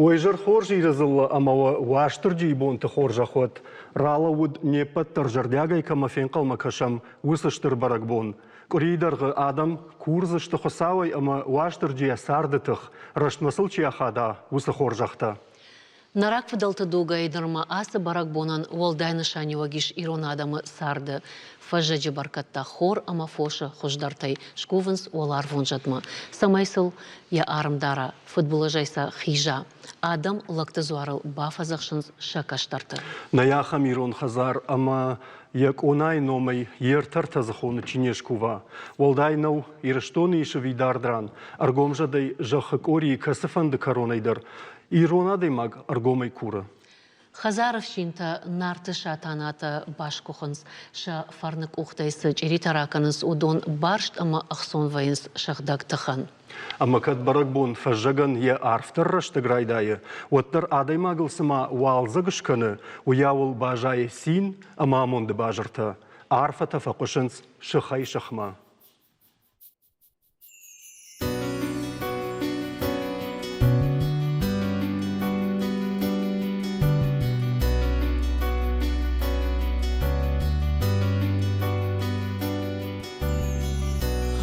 Уӕ изӕр хорз Иры дзыллӕ ӕмӕ уӕ Уастырджийы бонты хорзӕх уӕд! Ралӕууыд не ппӕт дӕр зӕрдиагӕй кӕмӕ фенхъӕлмӕ кӕсӕм, уыцы стыр бӕрӕгбон. Къуырийы дӕргъы адӕм курдзысты Хуыцауӕй ӕмӕ Уастырджийӕ царды тых, рӕстмӕ сыл чи ахада, уыцы хорзӕхтӕ. Нӕ рагфыдӕлты дугӕй нырмӕ ацы бӕрӕгбонӕн уӕлдай нысаниуӕг ис ирон адӕмы царды. Фӕззӕджы бӕркӕдтӕ хор ӕмӕ фосы хуыздӕртӕй скувынц уӕларвон зӕдмӕ, цӕмӕй сыл йӕ арм дара, фыдбылызӕй сӕ хиза. Адӕм лӕгты дзуарыл бафӕдзӕхсынц сӕ кӕстӕрты. Нӕй ахӕм ирон хӕдзар ӕмӕ йӕ къонайы номӕй йе ртӕртӕдзыхоны чи не скува. Уӕлдай нӕу, Ирыстоны ис ӕви дард ран, ӕргомзӕдӕй зӕххы къорийы кӕцыфӕнды кӕронӕй дӕр Ирон адӕймаг ӕргомӕй куры. Хӕдзары фсинтӕ Нарты Сатанатӕ басгуыхынц, сӕ фӕрны къухтӕй цы чъиритӕ ракӕнынц, уыдон барст ӕмӕ ӕхцон вӕййынц сыгъдӕг тыхӕн. Ӕмӕ кӕд бӕрӕгбон фӕззӕгӕн йӕ арфдӕр рӕстӕг райдайы, уӕддӕр адӕймагыл цыма уалдзӕг скӕны, уыйау ыл базайы цин ӕмӕ амонды базыртӕ. Арфӕтӕ фӕхъуысынц сыхӕй-сыхмӕ.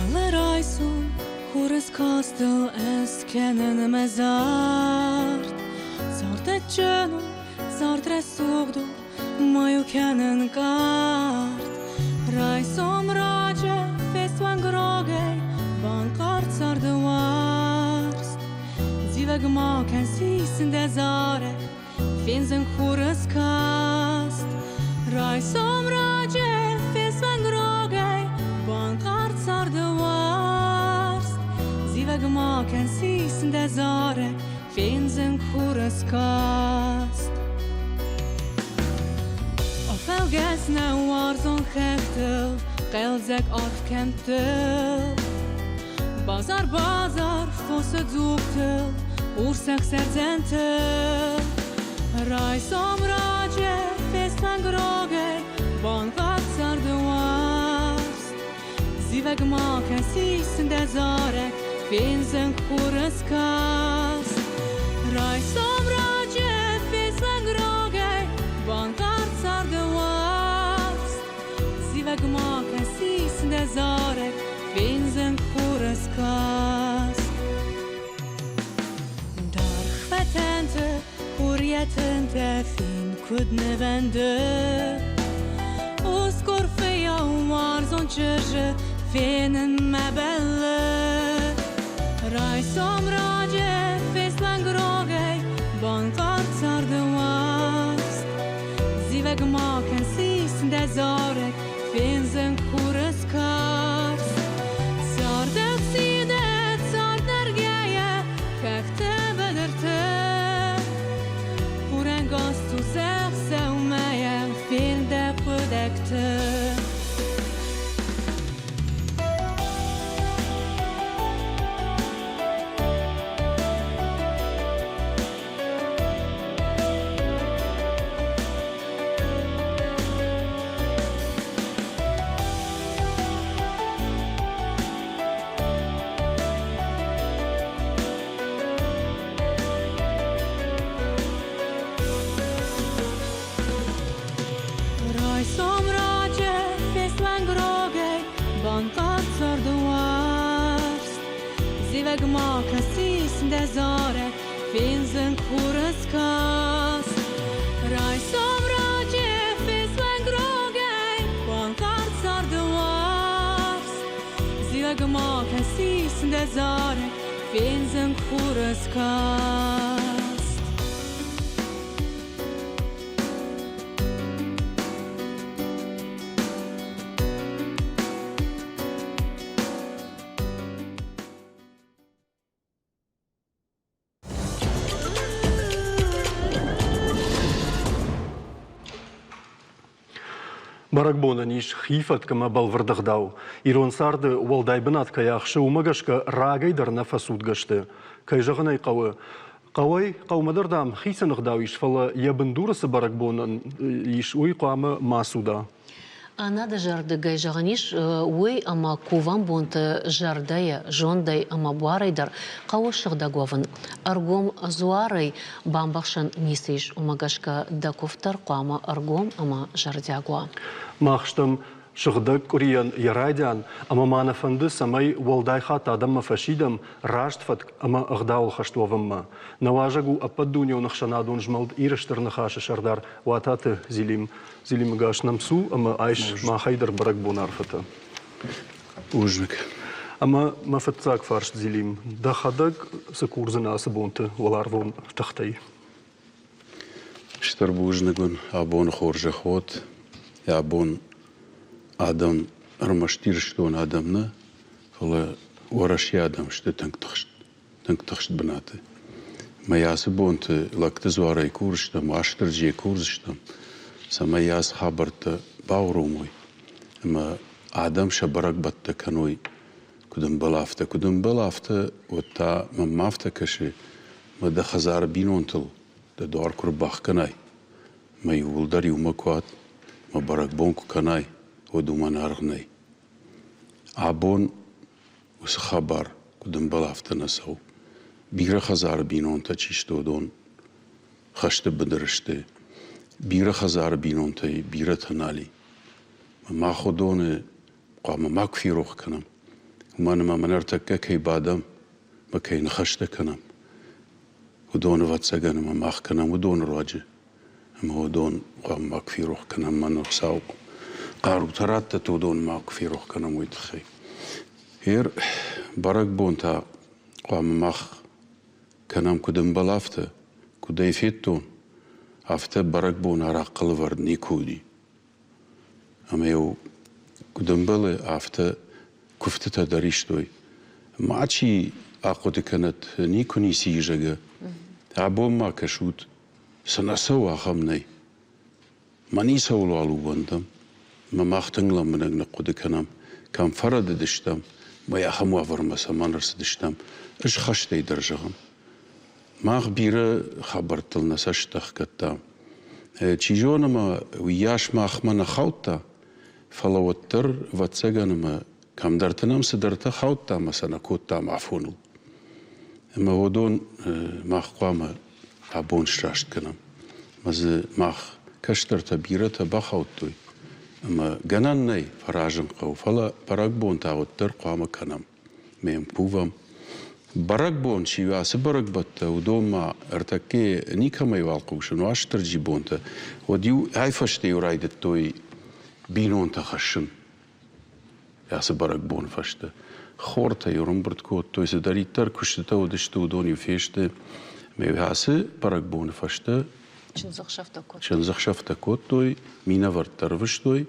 Алы райсом хурыскастыл ӕз кӕнын мӕ зард. Цард адджын у, цард рӕсугъд у, Мою кӕнын кард. Райсом раджы фесуанг рогӕй банкъард царды уарзт. Зивӕг ма кӕн, сисын дӕ зарӕг, фендзӕн хуры скаст. Райсом раджы фесуанг рогӕй банкъард царды уарзт. Зивӕг ма кӕн, сисын дӕ зарӕг, фендзӕн хуры скаст. Афӕлгӕс нӕ уарзон хӕхтыл, хъӕлдзӕг арф кӕмттыл. Базар, базар, фосы дзугтыл, урс ӕхсӕрдзӕнтыл. Райсом раджы фестӕнг рогӕй банкъард царды уарзт. Зивӕг ма кӕн, сисын дӕ зарӕг, фендзӕн хуры скаст. Райсом раджы фестӕнг рогӕй банкъард царды уарзт. Зивӕг ма кӕн, сисын дӕ зарӕг, фендзӕн хуры скаст. Даргъ фӕтӕнты хур йӕ тынтӕ фин куыд нывӕнды. Усгур фыййау уарзон чызджы фенынмӕ бӕллы. Райсом раджы феслӕнг рогӕй банкъард царды уарзт. Зивӕг ма кӕн, сис дӕ зарӕг, фендзӕн хуры скаст. Царды цины, цард нӕргӕйӕ, хӕхты быдырты. Хурӕнгас сусӕг сӕумӕйӕ фен дӕ хъуыдӕгты. Райсом раджы феслӕнг рогӕй банкъард царды уарзт. Зивӕг ма кӕсис дӕ зарӕг, фендзӕн хуры скаст. Райсом раджы феслӕнг рогӕй банкъард царды уарзт. Зивӕг ма кӕсис дӕ зарӕг, фендзӕн хуры скаст. Бӕрӕгбонӕн ис хи фӕтк ӕмӕ бӕлвырд ӕгъдау. Ирон царды уӕлдай бынат кӕй ахсы, уымӕ гӕсгӕ рагӕй дӕр нӕ фӕцудгӕ сты. Кӕй зӕгъын ӕй хъӕуы, хъӕуӕй хъӕумӕ дӕр, дам, хицӕн ӕгъдау ис, фӕлӕ йӕ бындуры цы бӕрӕгбонӕн ис, уый хъуамӕ ма цуда. Ӕнӕдызӕрдыгӕй зӕгъӕн ис уый, ӕмӕ кувӕн бонты зӕрдӕйӕ, зондӕй ӕмӕ буарӕй дӕр хъӕуы сыгъдӕг уӕвын. Ӕргом дзуарӕй бамбӕхсӕн ницы ис, уымӕ гӕсгӕ дӕ куывд дӕр хъуамӕ ӕргом ӕмӕ зӕрдиаг уа. Мах стӕм сыгъдӕг къуырийӕн йӕ райдиан, ӕмӕ ма нӕ фӕнды, цӕмӕй уӕлдай хатт адӕммӕ фӕсидӕм раст фӕтк ӕмӕ ӕгъдауыл хӕст уӕвынмӕ. Нӕ уазӕг у ӕппӕтдунеон ӕхсӕнадон змӕлд Иры Стыр Ныхасы сӕрдар Уататы Зелим. Зелимы гас нӕм цу ӕмӕ айс махӕй дӕр бӕрӕгбон арфӕтӕ. Бузныг. Ӕмӕ мӕ фыццаг фарст, Зелим, дӕхӕдӕг цы курдзынӕ ацы бонты уӕларвон тыхтӕй? Стыр бузныг уын абоны хорзӕх уӕд. Абон адӕм ӕрмӕст Ирыстоны адӕм нӕ, фӕлӕ Уӕрӕсейы адӕм сты тынг тыхст, тынг тыхст бынаты. Мӕ ацы бонты лӕгты дзуарӕй курдзыстӕм, Уастырджийӕ курдзыстӕм, цӕмӕй ацы хабӕрттӕ бауромой ӕмӕ адӕм сӕ бӕрӕгбӕттӕ кӕной куыд ӕмбӕлы, афтӕ. Куыд ӕмбӕлы, афтӕ, уӕд та мӕнмӕ афтӕ кӕсы, мӕ дӕ хӕдзары бинонтыл дӕ дуар куы рбахгӕнай, мӕ иууылдӕр иумӕ куы уат, мӕ бӕрӕгбон куы кӕнай, уӕд уымӕн аргъ нӕй. Абон уыцы хабар, куыд ӕмбӕлы, афтӕ нӕ цӕуы. Бирӕ хӕдзары бинонтӕ чи сты, уыдон хӕсты быдыры сты. Бирӕ хӕдзары бинонтӕй бирӕтӕ нал и. Мах уыдоны хъуамӕ макуы ферох кӕнӕм. Уымӕн ӕмӕ мӕ ныртӕккӕ кӕй бадӕм ӕмӕ кӕй ныхӕстӕ кӕнӕм, уыдон, ӕвӕццӕгӕн, ӕмӕ мах кӕнӕм уыдоны руаджы. Ӕмӕ уыдон хъуамӕ макуы ферох кӕнӕм, мӕнӕ Хуыцау хъарутӕ раттӕд, уыдон макуы ферох кӕнӕм, уый тыххӕй. Ер бӕрӕгбон та хъуамӕ мах кӕнӕм, куыд ӕмбӕлы, афтӕ. Куыд ӕй федтон, афтӕ бӕрӕгбон арахъхъы лӕвӕрд никуы уыди. Ӕмӕ-иу куыд ӕмбӕлы, афтӕ куывтытӕ дӕр истой. Мачи ахъуыды кӕнӕд, никуы ницы и, зӕгъгӕ. Абон ма кӕсут, цы нӕ цӕуы, ахӕм нӕй. Мӕ ницӕуылуал ууӕндӕм, ӕмӕ мах тынг лӕмбынӕг ныхъхъуыды кӕнӕм, кӕм фӕрӕдыдыстӕм, мӕ ахӕм уавӕрмӕ цӕмӕн ӕрцыдыстӕм, ӕз хӕстӕй дӕр зӕгъын. Мах бирӕ хабӕрттыл нӕ цӕст ӕхгӕдтам. Чи зоны ӕмӕ уыйас махмӕ нӕ хаудта, фӕлӕ уӕддӕр, ӕвӕццӕгӕн, ӕмӕ кӕмдӕрты нӕм цыдӕртӕ хаудта ӕмӕ сӕ нӕ кодтам афоныл. Ӕмӕ уыдон мах хъуамӕ абон сраст кӕнӕм. Ӕмӕ дзы мах кӕстӕртӕ бирӕтӕ бахаудтой. Ӕмӕ гӕнӕн нӕй, фӕразын хъӕуы, фӕлӕ бӕрӕгбон та уӕддӕр хъуамӕ кӕнӕм. Ме мкувӕм. Бӕрӕгбон чи у, ацы бӕрӕгбӕттӕ, уыдон ма ӕртӕккӕ никӕмӕйуал хъусын, Уастырджи бонтӕ, уӕд-иу ай фӕстӕ-иу райдыдтой бинонтӕ хӕссын ацы бӕрӕгбоны фӕстӕ. Хортӕ-иу ӕрӕмбырд кодтой, цыдӕриддӕр куыстытӕ уыдысты, уыдон-иу фесты. Ӕмӕ ацы бӕрӕгбоны фӕстӕ чындзӕхсӕвтӕ кодтой. Чындзӕхсӕвтӕ кодтой, минӕвӕрттӕ ӕрвыстой,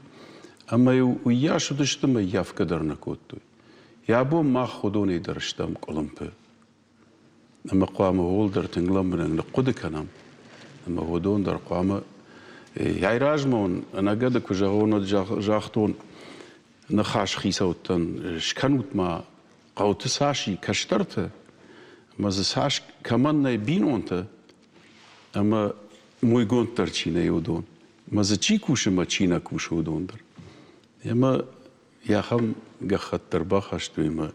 ӕмӕ-иу уыйас уыдысты ӕмӕ ййафгӕ дӕр нӕ кодтой. Йӕ бон мах уыдонӕй дӕр стӕм къуылымпы. Ӕмӕ хъуамӕ ууыл дӕр тынг лӕмбынӕг ныхъхъуыды кӕнӕм. Ӕмӕ уыдон дӕр хъуамӕ айразмӕ уын ӕнӕгӕды куы зӕгъон, уӕд загътон ныхас хицӕуттӕн, скӕнут ма хъӕуты цас и кӕстӕртӕ, ӕмӕ дзы цас кӕмӕн нӕй бинонтӕ, ӕмӕ мойгонд дӕр чи нӕй, уыдон. Ӕмӕ дзы чи кусы ӕмӕ чи нӕ кусы, уыдон дӕр. Ӕмӕ ахӕм гӕххӕтт дӕр бахастой ӕмӕ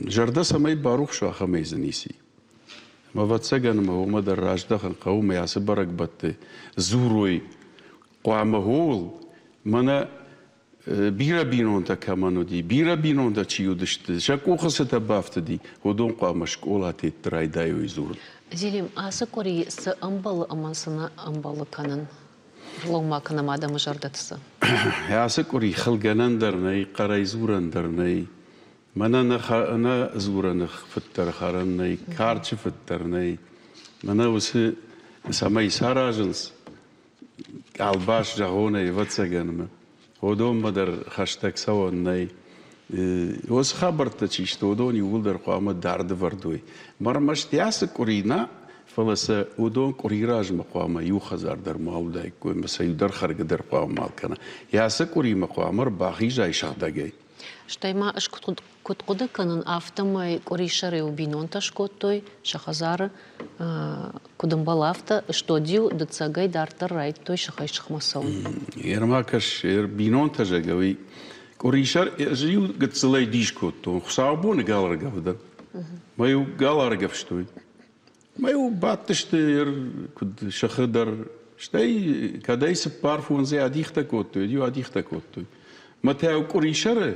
зӕрдӕ цӕмӕй барухс, ахӕмӕй дзы ницы и. Ӕмӕ, ӕвӕццӕгӕн, ӕмӕ уымӕ дӕр раздӕхын хъӕуы ӕмӕ ацы бӕрӕгбӕтты дзурой хъуамӕ ууыл, мӕнӕ бирӕ бинонтӕ кӕмӕн уыди, бирӕ бинонтӕ чи уыдысты, сӕ къухы цытӕ бафтыди, уыдон хъуамӕ скъолатетты райдайой дзурын. Зелим, ацы къуыри цы ӕмбӕлы ӕмӕ цы нӕ ӕмбӕлы кӕнын? Рлӕуу-ма кӕнӕм адӕмы зӕрдӕты цы. Ацы къуыри хылгӕнӕн дӕр нӕй, хъӕрӕй дзурӕн дӕр нӕй. Мӕнӕ нӕ дзурӕны фыддӕр хӕрӕн нӕй, карчы фыддӕр нӕй. Мӕнӕ уыцы цӕмӕй саразынц, къалбас зӕгъонӕй, ӕвӕццӕгӕн ӕмӕ уыдонмӕ дӕр хӕстӕг цӕуӕн нӕй. Уыцы хабӕрттӕ чи сты, уыдон иууылдӕр хъуамӕ дард ӕвӕрд уой. Ӕрмӕст ацы къуыри нӕ, фӕлӕ сӕ уыдон къуыри размӕ хъуамӕ иу хӕдзар дӕр ма уыдаиккой ӕмӕ сӕ иу дӕр хӕргӕ дӕр хъуамӕ ма кӕна. Йӕ ацы къуыримӕ хъуамӕ ӕрбахизай сыгъдӕгӕй. Стӕй ма ӕз куыд Куыд хъуыды кӕнын, афтӕмӕй къуырисӕр-иу бинонтӕ скодтой сӕ хӕдзары, куыд ӕмбӕлы, афтӕ стод-иу дыццӕгӕй дарддӕр райдыдтой сыхӕй сыхмӕ цӕуын. Ерма кӕс, бинонтӕ зӕгъгӕ, уый къуырисӕр ӕз-иу гыццылӕй дис кодтон. Хуыцаубоны гал ӕргӕвдӕн. Мӕ-иу гал ӕргӕвстой. Мӕ-иу бадтысты куыд сыхы дӕр. Стӕй кӕдӕй цыппар-фондзӕй адихтӕ кодтой, иу адихтӕ кодтой. Мӕ та-иу къуырисӕры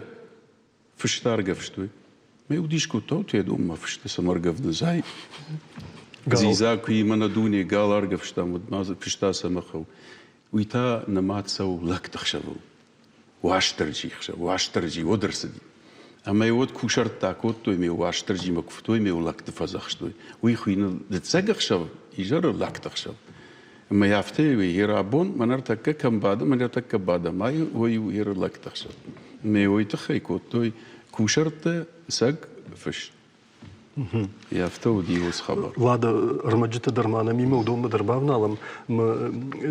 фыстӕ ӕргӕвстой. Мӕ дис кодта, уыдонмӕ фысты цӕм ӕргӕвдынц. Ай дзидза куы нӕ дуне гал ӕргӕвстам, уӕд ма дзы фыста цӕмӕ хъӕуы. Уый та нымад цӕуы лӕгты хсӕвыл. Уастырджи хсӕв, Уастырджи уӕд ӕрцыди. Ӕмӕ уӕд кусӕрттӕ кодтой, ме Уастырджимӕ куывтой, ме лӕгты фӕдзӕхстой. Уый хуыйны дыццӕг ӕхсӕв, изӕры лӕгты хсӕв. Ӕмӕ афтӕ йе рабон мӕн ӕртӕккӕ кӕм бады, мӕн ӕртӕккӕ бадӕм, ай уый у йе лӕгты хсӕв. Ӕмӕ уый тыххӕй кодтой кусӕрттӕ, цӕг, фыс. Афтӕ уыди уыцы хабар. Лада, ӕрмӕджыты дӕр ма нӕм имӕ уыдонмӕ дӕр бавналӕм.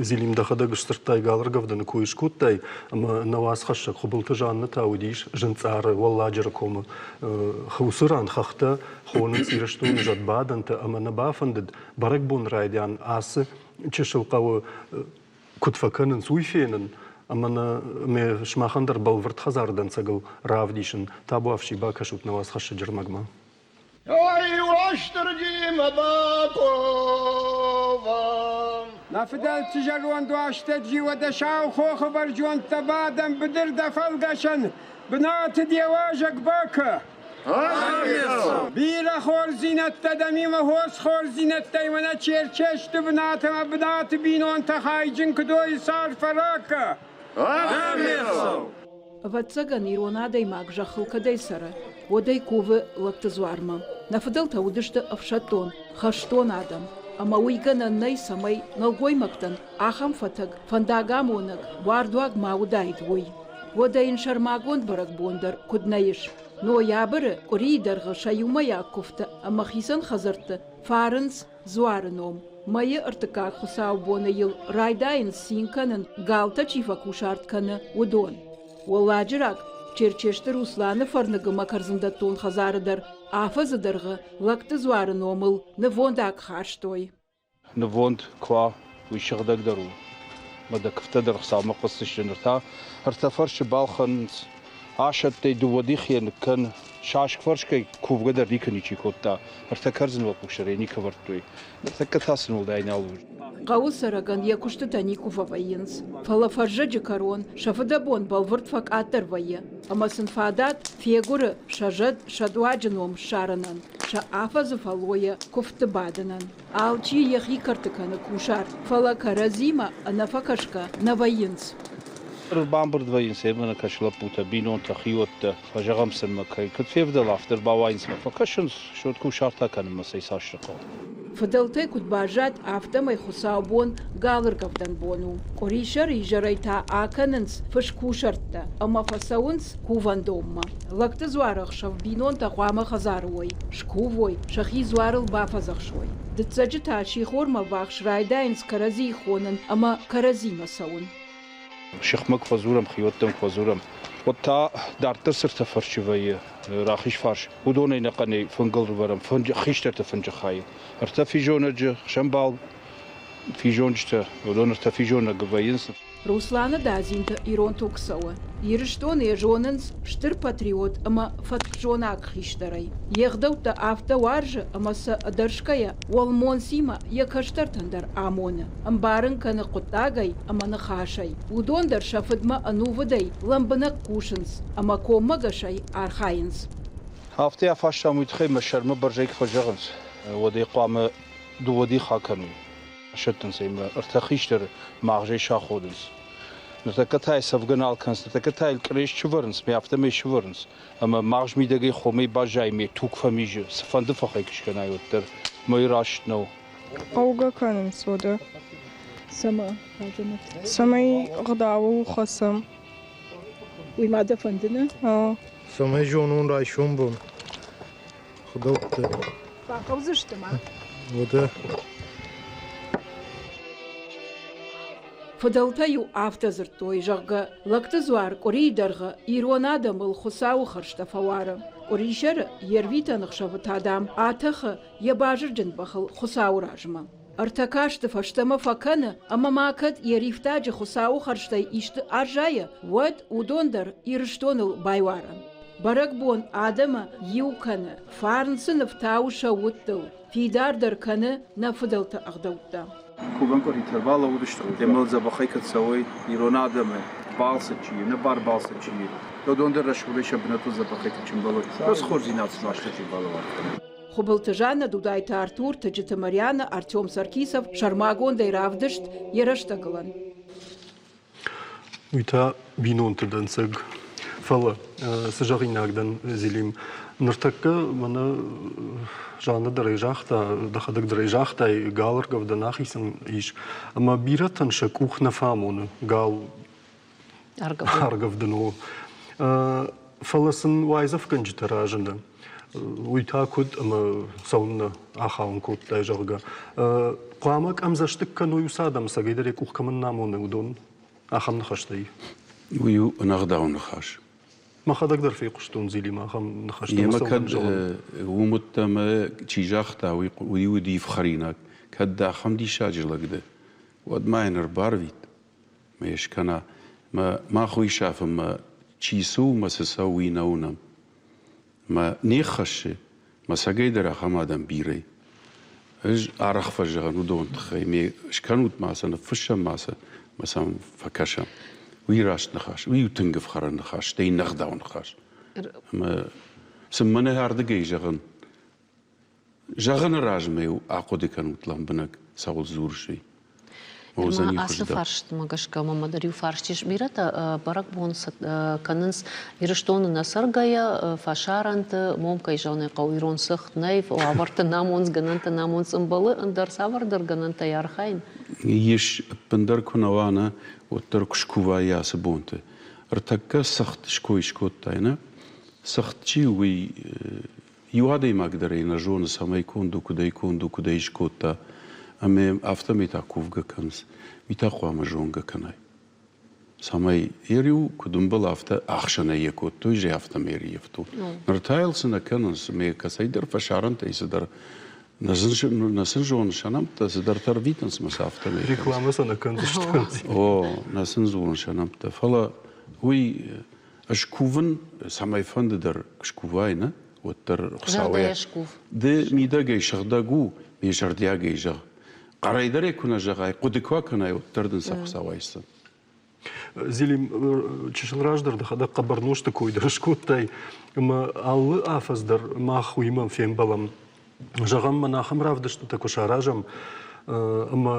Зелим, дӕхӕдӕг сдзырдтай галӕргӕвдыны кой скодтай, ӕмӕ нӕ уацхӕссӕг Хуыбылты Жаннӕ та уыдис Зынцъары, Уӕлладжыры комы. Уыцы ран хӕхтӕ хонынц Ирыстоны зӕдбадӕнтӕ, ӕмӕ нӕ бафӕндыд бӕрӕгбон райдиан ацы чысыл хъӕуы куыд фӕкӕнынц, уый фенын ӕмӕ нӕ ме сымахӕн дӕр бӕлвырд хӕдзары дӕнцӕгыл равдисын. Табуафси, бакӕсут нӕ уацхӕссӕджы ӕрмӕгмӕ. Ой, Уастырджимӕ бакувӕм. Нӕ фыдӕлты зӕронд Уастырджи уӕдӕ Сау хохы бӕрзондтӕ бадӕн быдыр дӕ фӕлгӕсӕн бынаты де уазӕг бакӕ. Бирӕ хорздзинӕдтӕ дӕмимӕ хорз хорздзинӕдтӕй мӕнӕ Черчесты бынат ӕмӕ бынаты бинонтӕ хайджын куыд уой цард фӕракӕ. Ӕвӕццӕгӕн, ирон адӕймаг зӕххыл кӕдӕй цӕры, уӕдӕй кувы лӕгты дзуармӕ. Нӕ фыдӕлтӕ уыдысты ӕфсӕддон, хӕстон адӕм, ӕмӕ уый гӕнӕн нӕй, цӕмӕй нӕлгоймӕгтӕн ахӕм фӕтӕг, фӕндагамонӕг, уардуаг ма уыдаид, уый. Уӕдӕ йын сӕрмагонд бӕрӕгбон дӕр куыд нӕ ис. Ноябры къуырийы дӕргъы сӕ иумӕйаг куывдты ӕмӕ хицӕн хӕдзӕртты фӕарынц дзуары ном. Мӕйы ӕртыккаг хуыцаубоны йыл райдайынц цин кӕнын, галтӕ чи фӕкусарт кӕны, уыдон. Уӕлладжыраг Черчесты Русланы фӕрныгы ӕмӕ кӕрдзындӕттон хӕдзары дӕр афӕдзы дӕргъы лӕгты дзуары номыл нывондаг хастой. Нывонд куы уа, уый сыгъдӕгдӕр у. Мӕ дӕ куывдтӕ дӕр Хуыцаумӕ хъуысдзысты. Ныр та ӕртӕ фӕрсы балхӕнынц. Асӕттӕй дыууӕ дихы йӕ ныккӕн. Саск фӕрскӕй кувгӕ дӕр никуы ничи кодта. Ӕртӕ кӕрдзыныл къусӕрӕй никуы ӕвӕрдтой. Ныртӕккӕ та сын уӕлдай нал у. Хъӕуы цӕрӕгӕн йӕ куыстытӕ никуы фӕвӕййынц, фӕлӕ фӕззӕджы кӕрон сӕ фыдӕбон бӕлвырд фӕкъаддӕр вӕййы, ӕмӕ сын фадат фегуыры сӕ зӕд, сӕ дуаджы ном ссарынӕн, сӕ афӕдзы фӕллойӕ куывдты бадынӕн. Алчи йӕхи кӕрты кӕны кусарт, фӕлӕ кӕрӕдзимӕ ӕнӕфӕкӕсгӕ нӕ вӕййынц. Ӕрбамбырд вӕййынц ӕмӕ кӕс лӕппутӕ, бинонтӕ, хиуӕттӕ, фӕзӕгъӕм сын мӕ кӕй куыд февдӕла, афтӕ ӕрбауайынц мӕ фӕкӕсынц, сод кусарт акӕнынмӕ цӕй цас хъӕуы. Фыдӕлтӕй куыд баззад, афтӕмӕй хуыцаубон галыргӕвдӕн бон у. Къуырисӕр изӕрӕй та акӕнынц фыскусӕрттӕ ӕмӕ фӕцӕуынц кувӕндонмӕ. Лӕгты дзуарӕхсӕв бинонтӕ хъуамӕ хӕдзары уой, скувой, сӕхи дзуарыл бафӕдзӕхсой. Дыццӕджы та сихормӕ ввахс райдайынц кӕрӕдзийы хонын ӕмӕ кӕрӕдзимӕ цӕуын. Сыхмӕ куы фӕдзурӕм, хиуӕттӕм куы фӕдзурӕм, уӕд та дарддӕр цы ртӕ фӕрсчы вӕййы рахиз фарс, уыдонӕй ӕнӕхъӕнӕй фынгыл ӕрывӕрӕм хистӕрты фынджы хайы. Ӕртӕ физонӕджы хсӕнбал физонджытӕ, уыдон ӕртӕ физонӕгы вӕййынц. Русланы дадзинты ирон туг цӕуы. Ирыстоны йӕ зонынц стыр патриот ӕмӕ фӕткзонаг хистӕрӕй. Йе гъдӕуттӕ афтӕ уарзы ӕмӕ сӕ ӕдӕрсгӕйӕ уӕлмонцимӕ йӕ кӕстӕртӕн дӕр амоны, ӕмбарын кӕны хъуыддагӕй ӕмӕ ныхасӕй. Уыдон дӕр сӕ фыдмӕ ӕнувыдӕй лӕмбынӕг хъусынц ӕмӕ коммӕгӕсӕй архайынц. Афтӕ афарстам уый тыххӕй мӕ сӕрмӕ бӕрзӕй куы фӕзӕгъынц, уӕд ӕй хъуамӕ дыууӕ дихы акӕной. Сӕттынц ӕй мӕ ӕртӕ хистӕры магъзӕй саходынц. Ныртӕккӕ та йӕ цӕвгӕ нал кӕнынц, ныртӕккӕ та йыл кърес сывӕрынц, ме афтӕмӕй сывӕрынц. Ӕмӕ магъз мидӕгӕй хомӕй баззайы, ме туг фӕмизы, цыфӕнды фӕхӕй куы скӕнай, уӕддӕр. Мӕй раст нӕу. Хъӕугӕ кӕнынц уӕдӕ. Цӕмӕ, Азӕмӕт? Цӕмӕй ӕгъдауыл хӕцӕм. Уый ма дӕ фӕнды, нӕ? Цӕмӕй зонон райсом бон хуыдӕуттӕ. Бахъӕудзысты ма? Уӕдӕ. Фыдӕлтӕ-иу афтӕ дзырдтой, зӕгъгӕ, лӕгты дзуар къуырийы дӕргъы ирон адӕмыл Хуыцауы хӕрзтӕ фӕуары. Къуырисӕры йе рвитӕн ӕхсӕвы та, дам, атӕхы йӕ базырджын бӕхыл Хуыцауы размӕ. Ӕртӕ касты фӕстӕмӕ фӕкӕны ӕмӕ ма кӕд йӕ рифтаджы Хуыцауы хӕрзтӕй исты аззайы, уӕд уыдон дӕр Ирыстоныл байуары. Бӕрӕгбон адӕмы иу кӕны, фарн сын ӕфтауы сӕ удтыл, фидардӕр кӕны нӕ фыдӕлты ӕгъдӕуттӕ. Кувӕн къуыритӕ ӕрбалӕууыдысты, темыл дзӕбӕхӕй кӕд цӕуой ирон адӕмы балцы чи, нӕбар балцы чи, уыдон дӕр рӕсугъдӕй сӕ бынӕттыл дзӕбӕхӕй куы ӕмбӕлой, уыцы хорздзинад сын Уастырджи балӕвар кӕны. Хуыбылты Жаннӕ, Дудайты Артур, Тыджыты Марианӕ, Артем Саркисов сӕрмагондӕй равдыст йӕ рӕстӕгылӕн. Уый та бинонты дӕнцӕг. Фӕлӕ цы зӕгъинаг дӕн, Зелим, ныртӕккӕ мӕнӕ Жанна дӕр ӕй загъта, дӕхӕдӕг дӕр ӕй загътай, гал ӕргӕвдӕн ахицӕн ис. Ӕмӕ бирӕтӕн сӕ къух нӕ фӕамоны гал ӕргӕвдын. У. Фӕлӕ сын уайдзӕфгӕнджытӕ разыны. Уый та куыд ӕмӕ цӕуыннӕ ахауын кодтай, зӕгъгӕ. Хъуамӕ къӕмдзӕстыг кӕной уыцы адӕм, цӕгӕйдӕр йӕ къух кӕмӕн нӕ амоны, уыдон ахӕм ныхӕстӕй. Уый у ӕнӕгъдау ныхас. Мӕхӕдӕг дӕр фехъуыстон Зилимӕ ахӕм ныхӕстӕ. Емӕ кӕд уым уыдтӕ ӕмӕ чи загъта, уый уыди ӕфхӕринаг. Кӕд дӕ ахӕм диссаджы лӕг дӕ, уӕд ма йын ӕрбарвит. Мӕ йӕ скӕна. Мӕ мах уый сафынмӕ чи цы у мӕ цы цӕуы, уый нӕ уынӕм. Мӕ не ххӕссы, мӕ цӕгӕй дӕр ахӕм адӕм бирӕ. Ӕз арӕх фӕзӕгъын уыдон тыххӕй, ме скӕнут ма сӕ, ныффыссӕм ма сӕ, мӕ сӕм фӕкӕсӕм. Уый раст ныхас, уый у тынг ӕфхӕрӕн ныхас, стӕй нӕгъдау ныхас. Ӕмӕ сын мӕнӕ ардыгӕй зӕгъын, Зӕгъыны размӕ-иу ахъуыды кӕнут лӕмбынӕг, цӕуыл дзурыс, уый. Ацы фарстмӕ гӕсгӕ мӕ дӕр иу фарст ис. Бирӕтӕ бӕрӕгбон кӕнынц Ирыстоны нӕ цӕргӕйӕ, фӕсарӕнты, мом кӕй зӕгъын хъӕуы, ирон цыхт нӕй, уавӕрты намонц, гӕнӕнтӕ намонц ӕмбӕлы, ӕндӕр цавӕрдӕр гӕнӕнтӕй архайын. Ис, ӕппындӕр куы нӕ уа, нӕ, уӕддӕр куы скувай ацы бонты. Ӕртӕккӕ цыхт ской скодтай, нӕ? Цыхт чи у, уый Иу адӕймаг дӕр ӕй нӕ зоны, цӕмӕй конд у, куыдӕй конд у, куыд ӕй скодта. Ӕмӕ афтӕмӕй та кувгӕ кӕнынц. Уый та хъуамӕ зонгӕ кӕнай. Цӕмӕй йӕ риу куыд ӕмбӕлы, афтӕ ӕхсӕнӕй йӕ кодтой, зӕй афтӕмӕй ӕрыййӕфтой. Ныр та йыл цы нӕ кӕнынц, ӕмӕ кӕцӕйдӕр фӕсарӕнтӕй цыдӕр нӕ сын зоны сӕ нӕмттӕ, цыдӕртӕ ӕрвитынц мӕ сӕ афтӕмӕй. Рекламӕ сӕ нӕ кӕндзысты. О, нӕ сын дзурын сӕ нӕмттӕ. Фӕлӕ уый Ӕз кувын, цӕмӕйфӕнды дӕр скувай, нӕ, уӕддӕр Хуыцауӕй. Ды мидӕгӕй сыгъдӕг у, ме зӕрдиагӕй зӕгъ. Хъӕрӕй дӕр ӕй куы нӕ зӕгъай, хъуыды куы акӕнай, уӕддӕр дын сӕ Хуыцау айсдзӕн. Зелим, чысыл раздӕр дӕхӕдӕг хъӕбӕр нозты кой дӕр скодтай, ӕмӕ алы афӕдз дӕр мах уыимӕ фембӕлӕм. Зӕгъӕм, мӕн ахӕм равдыстытӕ куы саразӕм, ӕмӕ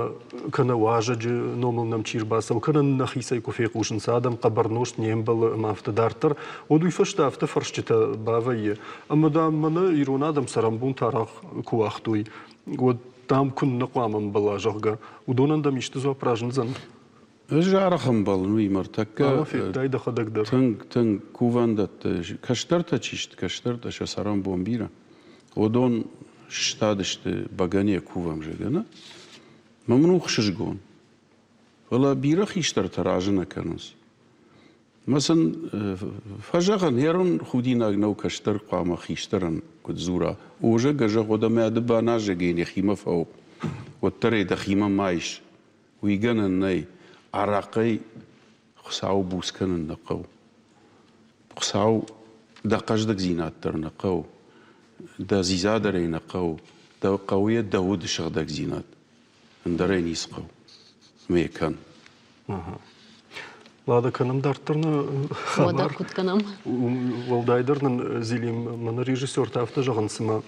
кӕнӕ уазӕджы номыл нӕм чи рбацӕуы, кӕнӕ нӕхицӕй куы фехъусынц, адӕм хъӕбӕр нозт не мбӕлы ӕмӕ афтӕ дарддӕр, уӕд уый фӕстӕ афтӕ фӕрсджытӕ бавӕййы. Ӕмӕ, дам, мӕнӕ ирон адӕм цӕрӕнбонты арӕх куы уагътой, уӕд, дам, куыннӕ хъуамӕ ӕмбӕла, зӕгъгӕ, уыдонӕн дӕм исты дзуапп разындзӕн? Ӕз арӕх ӕмбӕлын уыимӕ ӕртӕккӕ. Ӕмӕ федтай дӕхӕдӕг дӕр. Тынг, тынг кувӕндӕтты кӕстӕртӕ чи сты, кӕстӕртӕ сӕ цӕрӕнбон бирӕ. Уыдон сыстадысты бӕгӕныйӕ кувӕм, зӕгъгӕ, нӕ? Мӕ мын у хсызгон. Фӕлӕ бирӕ хистӕртӕ разы нӕ кӕнынц. Мӕ сын фӕзӕгъын, ерын худинаг нӕу кӕстӕр хъуамӕ хистӕрӕн куыд дзура. О, зӕгъгӕ, зӕгъ, ӕмӕ ды баназӕгӕй нӕхимӕ фӕу, уӕддӕр ӕй дӕхимӕ ма ис. Уый гӕнӕн нӕй, арахъхъӕй Хуыцауы буц кӕнын нӕ хъӕуы. Хуыцау дӕ хъӕздыгдзинад дӕр нӕ хъӕуы, дӕ дзидза дӕр ӕй нӕ хъӕуы, дӕ хъӕуы йӕ дӕ уды сыгъдӕгдзинад. Ӕндӕр ӕй ницы хъӕуы. Ме кӕн. Лада, кӕнӕм дарддӕр нӕ хабар. Уӕдӕ куыд кӕнӕм? Уӕлдайдӕр нын Зелим, мӕнӕ режиссертӕ афтӕ зӕгъынц, цыма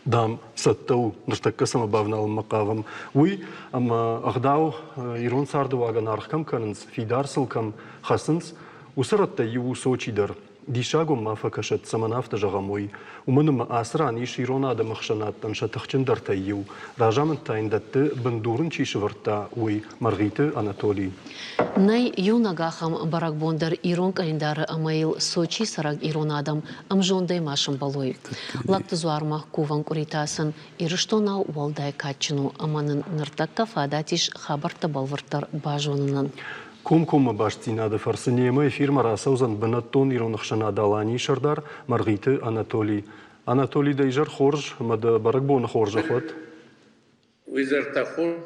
дам, цӕттӕ у, ныртӕккӕ цӕмӕ бавналынмӕ хъавӕм, уый, ӕмӕ ӕгъдау ирон царды уагӕн аргъ кӕм кӕнынц, фидар сыл кӕм хӕцынц, уыцы рӕттӕй иу у Сочи дӕр. Диссаг уӕм ма фӕкӕсӕд, цӕмӕн афтӕ зӕгъӕм, уый. Уымӕн ӕмӕ ацы ран ис ирон адӕмы ӕхсӕнадтӕн сӕ тыхджындӕртӕй иу, разамынд та йын дӕтты, бындур ын чи сӕвӕрдта, уый, Мӕргъиты Анатолий. Нӕй иунӕг ахӕм бӕрӕгбон дӕр ирон къӕлиндары ӕмӕ йыл Сочийы цӕрӕг ирон адӕм ӕмзондӕй ма сӕмбӕлой. Лӕгты дзуармӕ кувӕн къуыритӕ сын Ирыстонау уӕлдай кадджын у ӕмӕ нын ныртӕккӕ фадат ис хабӕрттӕ бӕлвырддӕр базонынӕн. Комкоммӕ бастдзинады фӕрцы немӕ эфирмӕ рацӕудзӕн бынӕттон ирон ӕхсӕнад Аланийы сӕрдар Мӕргъиты Анатолий. Анатолий, дӕ изӕр хорз ӕмӕ дӕ бӕрӕгбоны хорзӕх уӕд! Уый зӕрдӕ хорз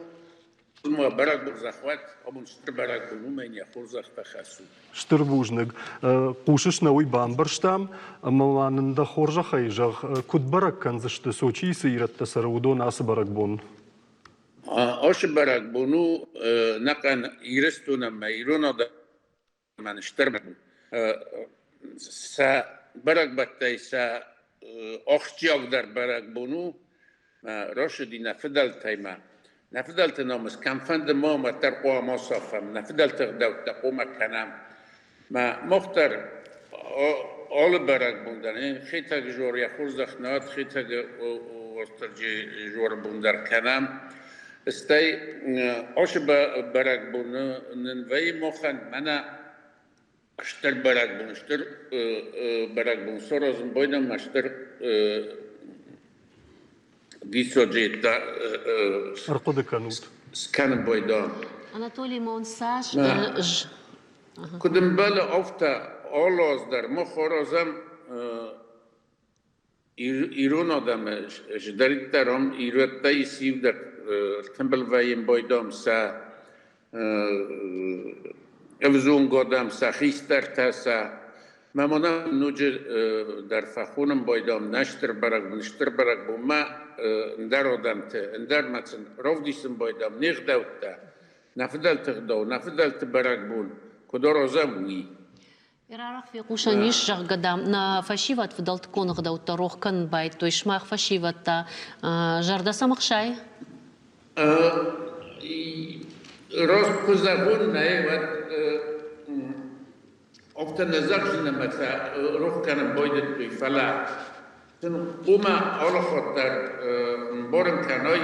ма бӕрӕгбон захват, абон стыр бӕрӕгбон, уымӕн йӕ хорзӕхтӕ хӕссут. Стыр бузныг. Хъусыс нӕ, уый бамбӕрстам, ӕмӕ ма нын дӕ хорзӕхӕй зӕгъ, куыд бӕрӕг кӕндзысты Сочийы цы ирӕттӕ цӕры, уыдон ацы бӕрӕгбон? Ацы бӕрӕгбон у нӕхъӕн Ирыстон ӕмӕ ирон адӕмӕн стыр сӕ бӕрӕгбӕттӕй сӕ ахсджиагдӕр бӕрӕгбон у рацыди нӕ фыдӕлтӕй ма. Нӕ фыдӕлты намыс кӕмфӕнды ма уӕддӕр хъуамӕ сафӕм, нӕ фыдӕлты ӕгъдӕуттӕ хъуамӕ кӕнӕм. Мӕ мах дӕр алы бӕрӕгбон дӕр Хетӕг жор йӕ хорзӕх нӕ уӕд Хетӕг Уастырджи жоры бон дӕр кӕнӕм. Стӕй ацы бӕрӕгбоны нын вӕййы махӕн мӕнӕ стыр бӕрӕгбон, стыр бӕрӕгбон саразын байдӕм ма стыр диссаджы Ӕрхъуыды кӕнут. Скӕнын байдӕм. Анатолий Монсаж Куыд ӕмбӕлы, афтӕ алы аз дӕр мах аразӕм ирон адӕмы зыдӕриддӕр ам ирӕттӕй сиудӕр ӕртымбыл вӕййын байдӕм сӕ ӕвзонг адӕм, сӕ хистӕртӕ, сӕ мӕ мӕнӕ ноджы дӕр фӕхонын байдӕм нӕ стыр бӕрӕгбон, стыр бӕрӕгбонмӕ ӕндӕр адӕмты, ӕндӕр мӕ сын равдисын байдӕм не гъдӕуттӕ, нӕ фыдӕлты гъдау, нӕ фыдӕлты бӕрӕгбон куыд аразӕм, уый. Арӕх фехъусӕн ис, зӕгъгӕ, дам, нӕ фӕсивӕд фыдӕлтыккон ӕгъдӕуттӕ рох кӕнын байдыдтой. Сымах фӕсивӕд та зӕрдӕ сӕм ӕхсайы? Раст куы зӕгъон, нӕ, уӕд афтӕ нӕ зӕгъдзынӕ ӕмӕ сӕ рох кӕнын байдыдтой, фӕлӕ сын хъуамӕ алыхатт дӕр ӕмбарын кӕнай,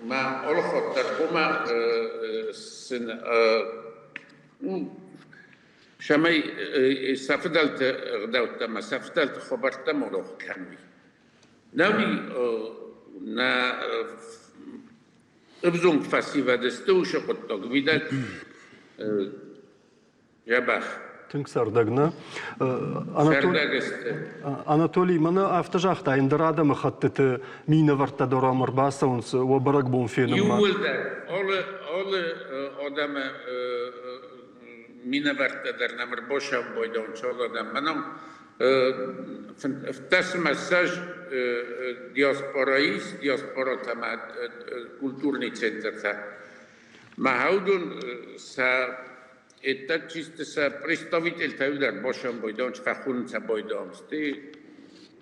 мӕ алыхатт дӕр хъуамӕ сын цӕмӕй сӕ фыдӕлты ӕгъдӕуттӕ ӕмӕ сӕ фыдӕлты хабӕрттӕ ма рох кӕной. Нӕуи нӕ ӕвзонг фӕсивӕд сты уыцы хъуыддаг, уидӕг дзӕбӕх. Тынг цӕрдӕг, нӕ? Цӕрдӕг сты. Анатолий, мӕнӕ афтӕ загъта, ӕндӕр адӕмыхӕттыты минӕвӕрттӕ дӕр ам ӕрбацӕуынц уӕ бӕрӕгбон фенынмӕ. Иууылдӕр, алы, алы адӕмы минӕвӕрттӕ дӕр нӕм ӕрбасӕмбӕлдӕнцӕ адӕм. Мӕнӕн фтӕсмӕссӕз диаспора ис, диаспоратӕ ма культурный центртӕ. Ма уыдон сӕ ӕддаг чисто сӕ представительтӕ дӕр басӕмбӕлдӕнцӕ, фӕхонунцӕ байдӕнцти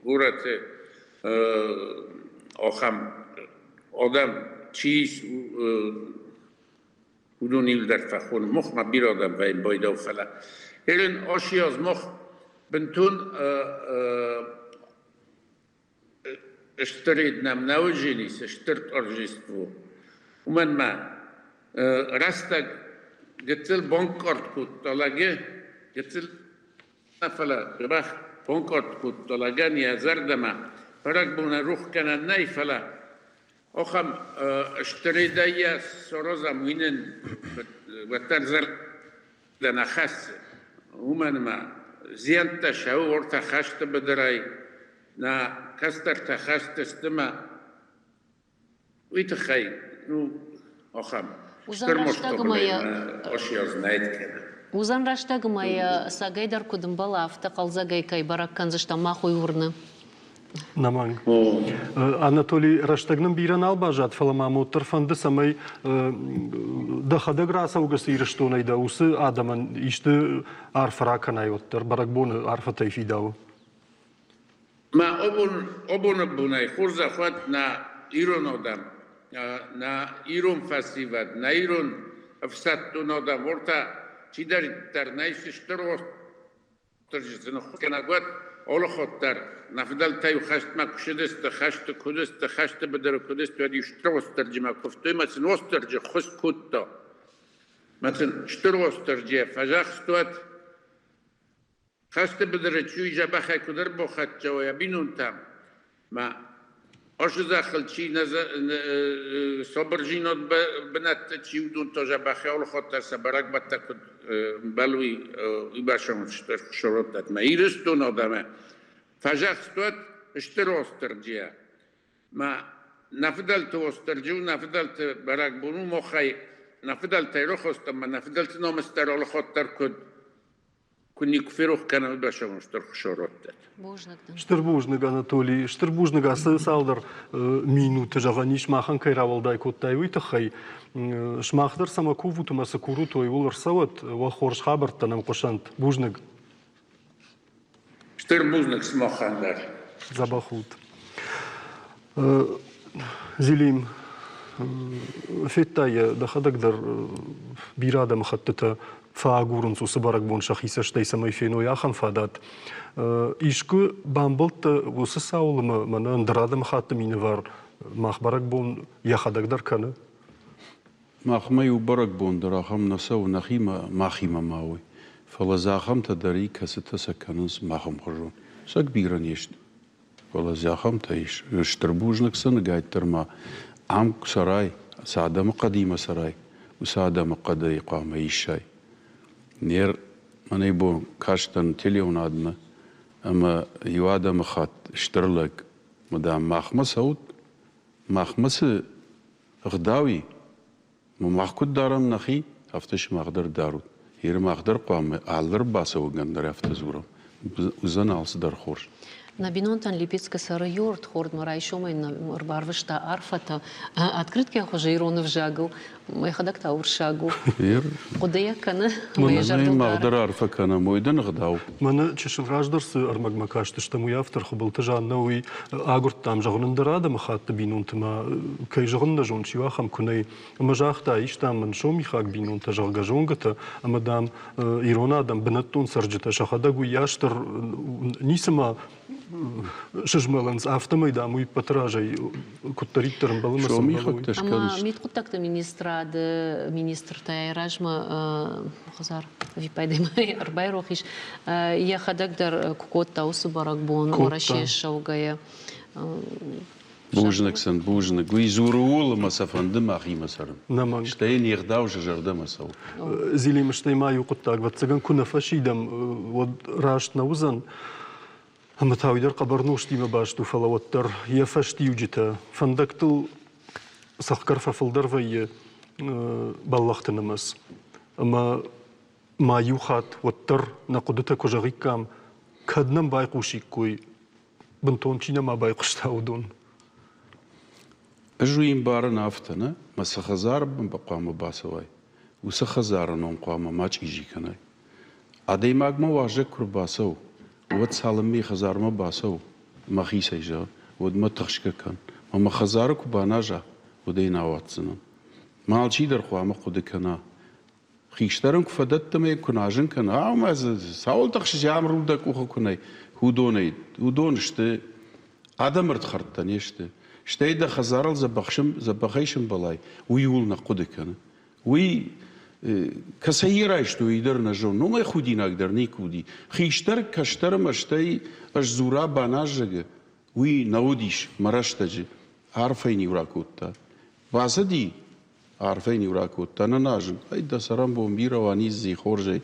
горӕты ахӕм адӕм чи ис, уыдон иуылдӕр фӕхонын. Махмӕ бирӕ адӕм вӕййы байдау, фӕлӕ Эрен Ашиаз мах бынтон стыр нам нӕ уыдженис, стыр торжество. Уымӕн ма рӕстӕг гыццыл банкъард кодта лӕгы, гыццыл нӕ, фӕлӕ дзӕбӕх банкъард кодта лӕгӕн йӕ зӕрдӕмӕ. Бӕрӕгбонӕн рух кӕнӕн нӕй, фӕлӕ Ахӕм стыридӕйӕ саразӕм, уый нын уӕддӕр зӕрдӕ нӕ хӕссы. Уымӕн ӕмӕ зиӕнттӕ сӕ уортӕ хӕсты быдырӕй, нӕ кӕстӕртӕ хӕсты сты мӕ уый тыххӕй, ну, ахӕм стыр мастогмӕ осиаз нӕйт кӕны. Уыдзӕн рӕстӕг ӕмӕ йӕ цӕгӕй дӕр куыд ӕмбӕлы, афтӕ хъӕлдзӕгӕй кӕй бӕрӕг кӕндзыстӕм, мах уый уырны. Нӕмӕнг. Анатолий, рӕстӕг нын бирӕ нал баззад, фӕлӕ ма уӕддӕр фӕнды, цӕмӕй дӕхӕдӕг рацӕугӕ цы Ирыстонӕй дӕ, уыцы адӕмӕн исты арфӕ ракӕнай уӕддӕр, бӕрӕгбоны арфӕтӕй фидауы. Мӕ абоны бонӕй хорзӕх уӕд нӕ ирон адӕм, нӕ ирон фӕсивӕд, нӕ ирон ӕфсӕддон адӕм, уӕртӕ чидӕриддӕр нӕ ис стыр. Ныххуысгӕнӕг уӕд алы хатт дӕр нӕ фыдӕлтӕ-иу хӕстмӕ куы цыдысты, хӕсты куы уыдысты, хӕсты быдыры куы уыдысты, уӕд-иу Стыр Уастырджимӕ куывтой ӕмӕ сын Уастырджи ххуыс кодта. Мӕ сын Стыр Уастырджийӕ фӕдзӕхст уӕд, хӕсты быдыры чи дзӕбӕхӕй куыд ӕрбахӕццӕ уа йӕ бинонтӕм, мӕ ацы зӕххыл чи нӕ сабырдзинад бынӕтты чи уыдон та дзӕбӕхӕй алы хатт дӕр сӕ бӕрӕгбӕттӕ куыд ӕмбӕлуй, уый бацамыдта Хуыцауы Ирыстон адӕмы фӕдзӕхст уӕд Стыр Уастырджийӕ. Мӕ нӕ фыдӕлты Уастырджи у, нӕ фыдӕлты бӕрӕгбон у махӕй, нӕ фыдӕлтӕй рох ӕмӕ нӕ фыдӕлты намыс дӕр алы хатт дӕр куыд куы никуы ферох кӕнӕм бӕсӕмон стыр Хуыцау раттӕд. Стыр бузныг, Анатолий. Стыр бузныг ацы цалдӕр минуты, зӕгъӕн ис, махӕн кӕй рауӕлдай кодтай, уый тыххӕй. Сымах дӕр цӕмӕ кувут ӕмӕ цы курут, уый ӕрцӕуӕд, уӕ хорз хабӕрттӕ нӕм хъуысӕнт. Бузныг. Стыр бузныг сымахӕн дӕр. Дзӕбӕх ут. Зелим, федтай йӕ дӕхӕдӕг дӕр бирӕ адӕмыхӕттытӕ фӕагурынц уыцы бӕрӕгбон сӕхи цӕстӕй, цӕмӕй феной ахӕм фадат. Искуы бамбӕлдтӕ уыцы цауыл ӕмӕ мӕнӕ ӕндӕр адӕмыхатты минӕвар мах бӕрӕгбон йӕхӕдӕг дӕр кӕны? Махмӕ иу бӕрӕгбон дӕр ахӕм нӕ цӕуы нӕхимӕ, махимӕ ма уый. Фӕлӕ дзы ахӕмтӕ дӕр и, кӕцытӕ сӕ кӕнынц мах ӕмхуызон. Цӕг бирӕ не сты. Фӕлӕ дзы ахӕмтӕ ис. Стыр бузныг сӕ ныгайддӕр ма ам куы цӕрай, цы адӕмы хъӕдимӕ цӕрай, уыцы адӕмы хъӕдӕй хъуамӕ исай. Не мӕнӕй бон кастӕн телеуынадмӕ ӕмӕ иу адӕмыхатт стыр лӕг, дам, махмӕ цӕут, махмӕ цы ӕгъдау и, мах куыд дарӕм нӕхи, афтӕ сымах дӕр дарут. Иры мах дӕр хъуамӕ алы ӕрбацӕуӕгӕн дӕр афтӕ дзурӕм. Уыдзӕн алцыдӕр хорз. Нӕ бинонтӕн Липецкы цӕры иу ӕрдхордмӕ райсомӕй нӕм ӕрбарвыста арфӕтӕ открыткӕ хуызы ирон ӕвзагыл, йӕхӕдӕг та уырыссаг у. Хъуыдыйӕ кӕны ӕмӕ йӕ зӕрдыл дары. Мах дӕр арфӕ кӕнӕм, уый дын ӕгъдау. Мӕнӕ чысыл раздӕр цы ӕрмӕгмӕ кастыстӕм, уый автор Хуыбылты Жаннӕ уый агуырдтам, зӕгъын, ӕндӕр адӕмыхатты бинонты ма, кӕй зӕгъын нӕ зон, чи у ахӕм куы нӕй. Ӕмӕ загъта, ис, дам, мын сомихаг бинонтӕ, зӕгъгӕ, зонгӕтӕ, ӕмӕ, дам, ирон адӕм, бынӕттон цӕрджытӕ сӕхӕдӕг уыйас дӕр ницыма сызмӕлынц, афтӕмӕй, дам, уый ӕппӕты разӕй куыддӕриддӕр ӕмбӕлы ӕмӕ Сомихӕгтӕ Ӕмӕ мидхъуыддӕгты министрады министртӕ размӕ хӕдзар ӕвиппайды ӕрбайрох ис, йӕхӕдӕг дӕр куы кодта уыцы бӕрӕгбон Уӕрӕсейы ссӕугӕйӕ. Бузныг сын, бузныг. Уый дзуры ууыл, ӕмӕ сӕ фӕнды махимӕ цӕрын. Стӕй йын йе гъдау сӕ зӕрдӕмӕ цӕуы. Зелим, стӕй ма иу хъуыддаг, ӕвӕццӕгӕн, куы нӕ фӕсидӕм, уӕд раст нӕ уыдзӕн. Ӕмӕ та уый дӕр хъӕбӕр нозтимӕ баст у, фӕлӕ уӕддӕр йӕ фӕстиуджытӕ фӕндӕгтыл цӕхгӕр фӕфылдӕр вӕййы бӕллӕхты нымӕц. Ӕмӕ ма иу хатт уӕддӕр нӕ хъуыдытӕ куы зӕгъиккам, кӕд нӕм байхъусиккой, бынтон чи нӕма байхъуыста, уыдон. Ӕз уый ӕмбарын афтӕ, нӕ, мӕ цы хӕдзары бын хъуамӕ бацӕуай, уыцы хӕдзары ном хъуамӕ ма чъизи кӕнай. Адӕймагмӕ уазӕг куы рбацӕуы, уӕд цалынмӕ йӕ хӕдзармӕ бацӕуы, мӕхицӕй зӕгъ, уӕдмӕ тыхсгӕ кӕн. Ӕмӕ мӕ хӕдзары куы баназа, уӕд ӕй нӕ ауадздзынӕн. Мӕ алчидӕр хъуамӕ хъуыды кӕна, хистӕрӕн куы фӕдӕтты ӕмӕ йӕ куы назын кӕна, ау мӕ дзы цӕуыл тыхсыс, ам рул дӕ къухы куы нӕй, уыдонӕй, уыдон сты адӕмы ӕрдхӕрдтӕ не сты. Стӕй дӕ хӕдзарыл дзӕбӕхӕй сымбӕлай, уый ууыл нӕ хъуыды кӕны. Уый кӕцӕй йӕ райстой, уый дӕр нӕ зонын. Уымӕй худинаг дӕр никуы уыди. Хистӕр кӕстӕрмӕ стӕй ӕз дзура баназӕгы, уый нӕ уыдис мӕ рӕстӕджы. Арфӕ йын-иу ракодта. Бацыди, арфӕ йын-иу ракодта, нӕ назын, ӕй дӕ цӕрӕнбон бирӕ уа, низдзи хорзӕй.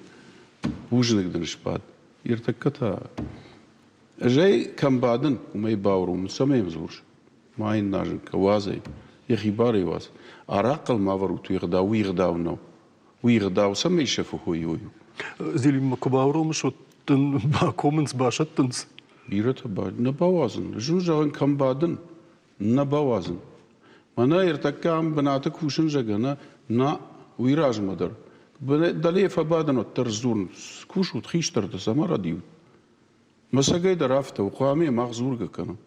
Бузныг дын сбад. Ӕртӕккӕ та ӕз ӕй кӕм бадын, уымӕй бауромын, цӕмӕй йӕм дзурыс? Ма йын назын кӕ, уадз ӕй, йӕхи барӕй уадз. Арахъхъыл ма вӕрут уе гъдау, уый гъдау нӕу. Уый гъдау цӕмӕй сӕфы хойы у. Зелиммӕ куы бауромыс, уӕд дын бакомынц, басӕттынц. Бирӕтӕ нӕ бауадзын. Зын зӕгъын, кӕм бадын, нӕ бауадзын. Мӕнӕ ӕртӕккӕ ам бынаты кусын зӕгъгӕ, нӕ, нӕ, уый размӕ дӕр. Дӕле фӕбадын, уӕддӕр сдзурын, кусут хистӕртӕ, цӕмӕ рӕдийут? Мӕсӕгӕй дӕр афтӕ у, хъуамӕ мах дзургӕ кӕнӕм.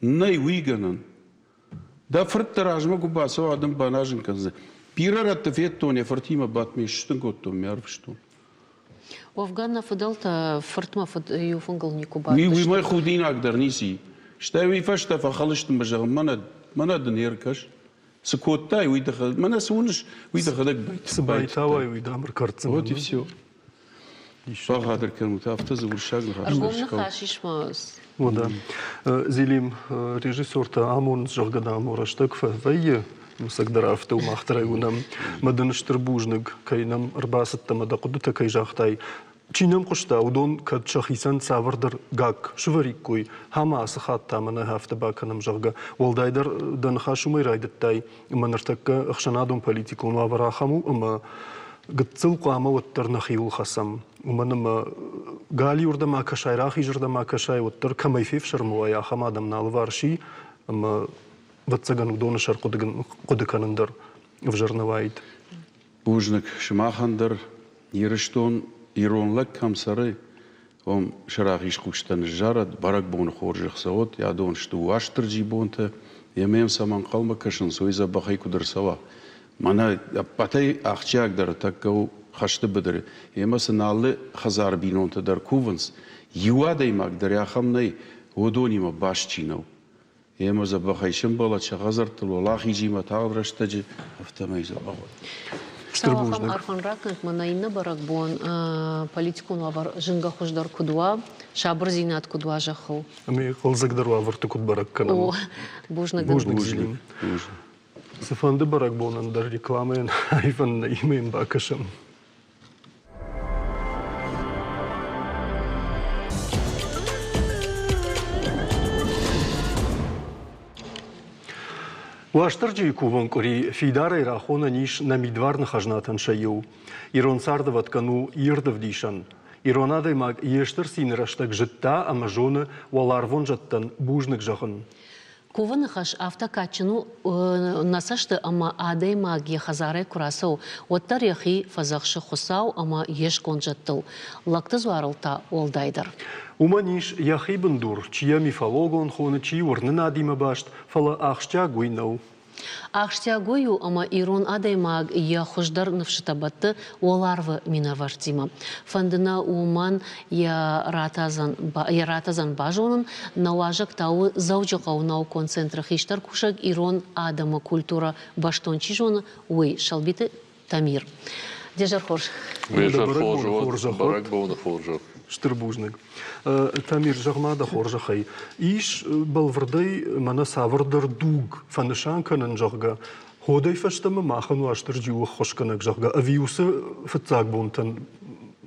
Нӕй уый гӕнӕн. Дӕ фырт дӕ размӕ куы бацӕуа, дын баназын кӕндзӕн. Бирӕ рӕтты федтон, йӕ фыртимӕ бадт ме сыстын кодтон, ме ӕрвыстон. Уӕвгӕ нӕ фыдӕлтӕ фыртмӕ фыд иу фынгыл никуы бадтысты. Уый худинаг дӕр ницы. Стӕй уый фӕстӕ фӕхыл сты мӕ зӕгъын, мӕнӕ, мӕнӕ дын ӕркӕс. Цы кодтай, уый дӕхӕдӕг, мӕнӕ цы уыныс, уый дӕхӕдӕг Цы байтауай, уый дам ӕркӕрддзынӕн. Вот и все. Бахатыр кӕнут, афтӕ дзы уырыссаг ныхас Ӕргом ныхас ис ма. О, да. Зелим, режиссертӕ амонынц, зӕгъгӕ, дам, рӕстӕг фӕвӕййы, ӕцӕгдӕр афтӕ у, мах дӕр ӕй уынӕм. Мӕ дын стыр бузныг, кӕй нӕм ӕрбацыдтӕ ӕмӕ дӕ хъуыдытӕ кӕй загътай. Чи нӕм хъуыста, уыдон кӕд сӕхицӕн цавӕрдӕр гакк сывӕриккой, ӕмӕ ацы хатт та мӕнӕ афтӕ бакӕнӕм, зӕгъгӕ, уӕлдайдӕр дӕ ныхас уымӕй райдыдтай, ӕмӕ ныртӕккӕ ӕхсӕнадон-политикон уавӕр ахӕм у, ӕмӕ гыццыл хъуамӕ уӕддӕр нӕхиуыл хӕцӕм. Уымӕн ӕмӕ галиуырдӕм акӕсай, рахизырдӕм акӕсай, уӕддӕр кӕмӕй фефсӕрмы уай, ахӕм адӕм нӕ алыварс и, ӕмӕ ӕвӕццӕгӕн уыдоны сӕр хъуыды кӕнын дӕр ӕвзӕр нӕ уаид. Бузныг сымахӕн дӕр, Ирыстон ирон лӕг кӕм цӕры, уым сӕ рахиз хъустӕ ныззарӕд, бӕрӕгбоны хорзӕх цӕуӕд, адон сты Уастырджи бонтӕ, ӕмӕ йӕм цӕмӕ ӕнхъӕлмӕ кӕсынц, уый дзӕбӕхӕй куыд ӕрцӕуа. Мӕнӕ ӕппӕтӕй ахсджиагдӕр тӕккӕ у хӕсты быдыры, ӕмӕ сын алы хӕдзары бинонтӕ дӕр кувынц, иу адӕймаг дӕр ахӕм нӕй, уыдонимӕ баст чи нӕу. Ӕмӕ дзӕбӕхӕй сӕмбӕлӕд сӕ хӕдзӕрттыл уӕлахизимӕ тагъд рӕстӕджы, афтӕмӕй дзӕбӕх уӕд. Стыр бузныг. Арфӕн ракӕнт мӕнӕ иннӕ бӕрӕгбон политикон уавӕр зынгӕ хуыздӕр куыд уа, сабырдзинад куыд уа зӕххыл. Ӕмӕ хъӕлдзӕгдӕр уавӕрты куыд бӕрӕг кӕнӕм. О, бузныг. Бузныг, Зелим. Цыфӕнды бӕрӕгбонӕн дӕр рекламӕйӕн аивӕн нӕ имӕ йын бакӕсӕм. Уастырджийы кувӕн къуыри фидарӕй рахонӕн ис нӕ мидварны хӕзнатӕн сӕ иу. Ирон цардывӕткӕн у ирд ӕвдисӕн. Ирон адӕймаг йе стыр цины рӕстӕг зыдта ӕмӕ зоны уӕларвон зӕдтӕн бузныг зӕгъын. Кувыны хӕс афтӕ кадджын у нӕ цӕсты, ӕмӕ адӕймаг йӕ хӕдзарӕй куы рацӕуы, уӕддӕр йӕхи фӕдзӕхсы Хуыцау ӕмӕ йе сконд зӕдтыл, лӕгты дзуарыл та уӕлдайдӕр. Уымӕн ис йӕхи бындур, чи йӕ мифологон хоны, чи уырнынадимӕ баст, фӕлӕ ахсджиаг уый нӕу. Ахсджиаг уый у, ӕмӕ ирон адӕймаг йӕ хуыздӕр ныфсытӕ бӕтты уӕларвы минӕвӕрттимӕ. Фӕнды нӕ уымӕн йӕ ратӕдзӕн, йӕ ратӕдзӕн базонын. Нӕ уазӕг та у Дзӕуджыхъӕуы наукон центры хистӕр кусӕг ирон адӕмы культурӕ бӕстон чи зоны, уый Сӕлбиты Тамир. Де зӕр хорз. Де зӕр хорз, бӕрӕгбоны хорзӕх. Стыр бузныг. Тамир, зӕгъ-ма дӕ хорзӕхӕй, ис бӕлвырдӕй мӕнӕ цавӕрдӕр дуг фӕнысан кӕнын, зӕгъгӕ, Ходӕй фӕстӕмӕ махӕн Уастырджи у ӕххуысгӕнӕг, зӕгъгӕ, ӕви уыцы фыццаг бонтӕн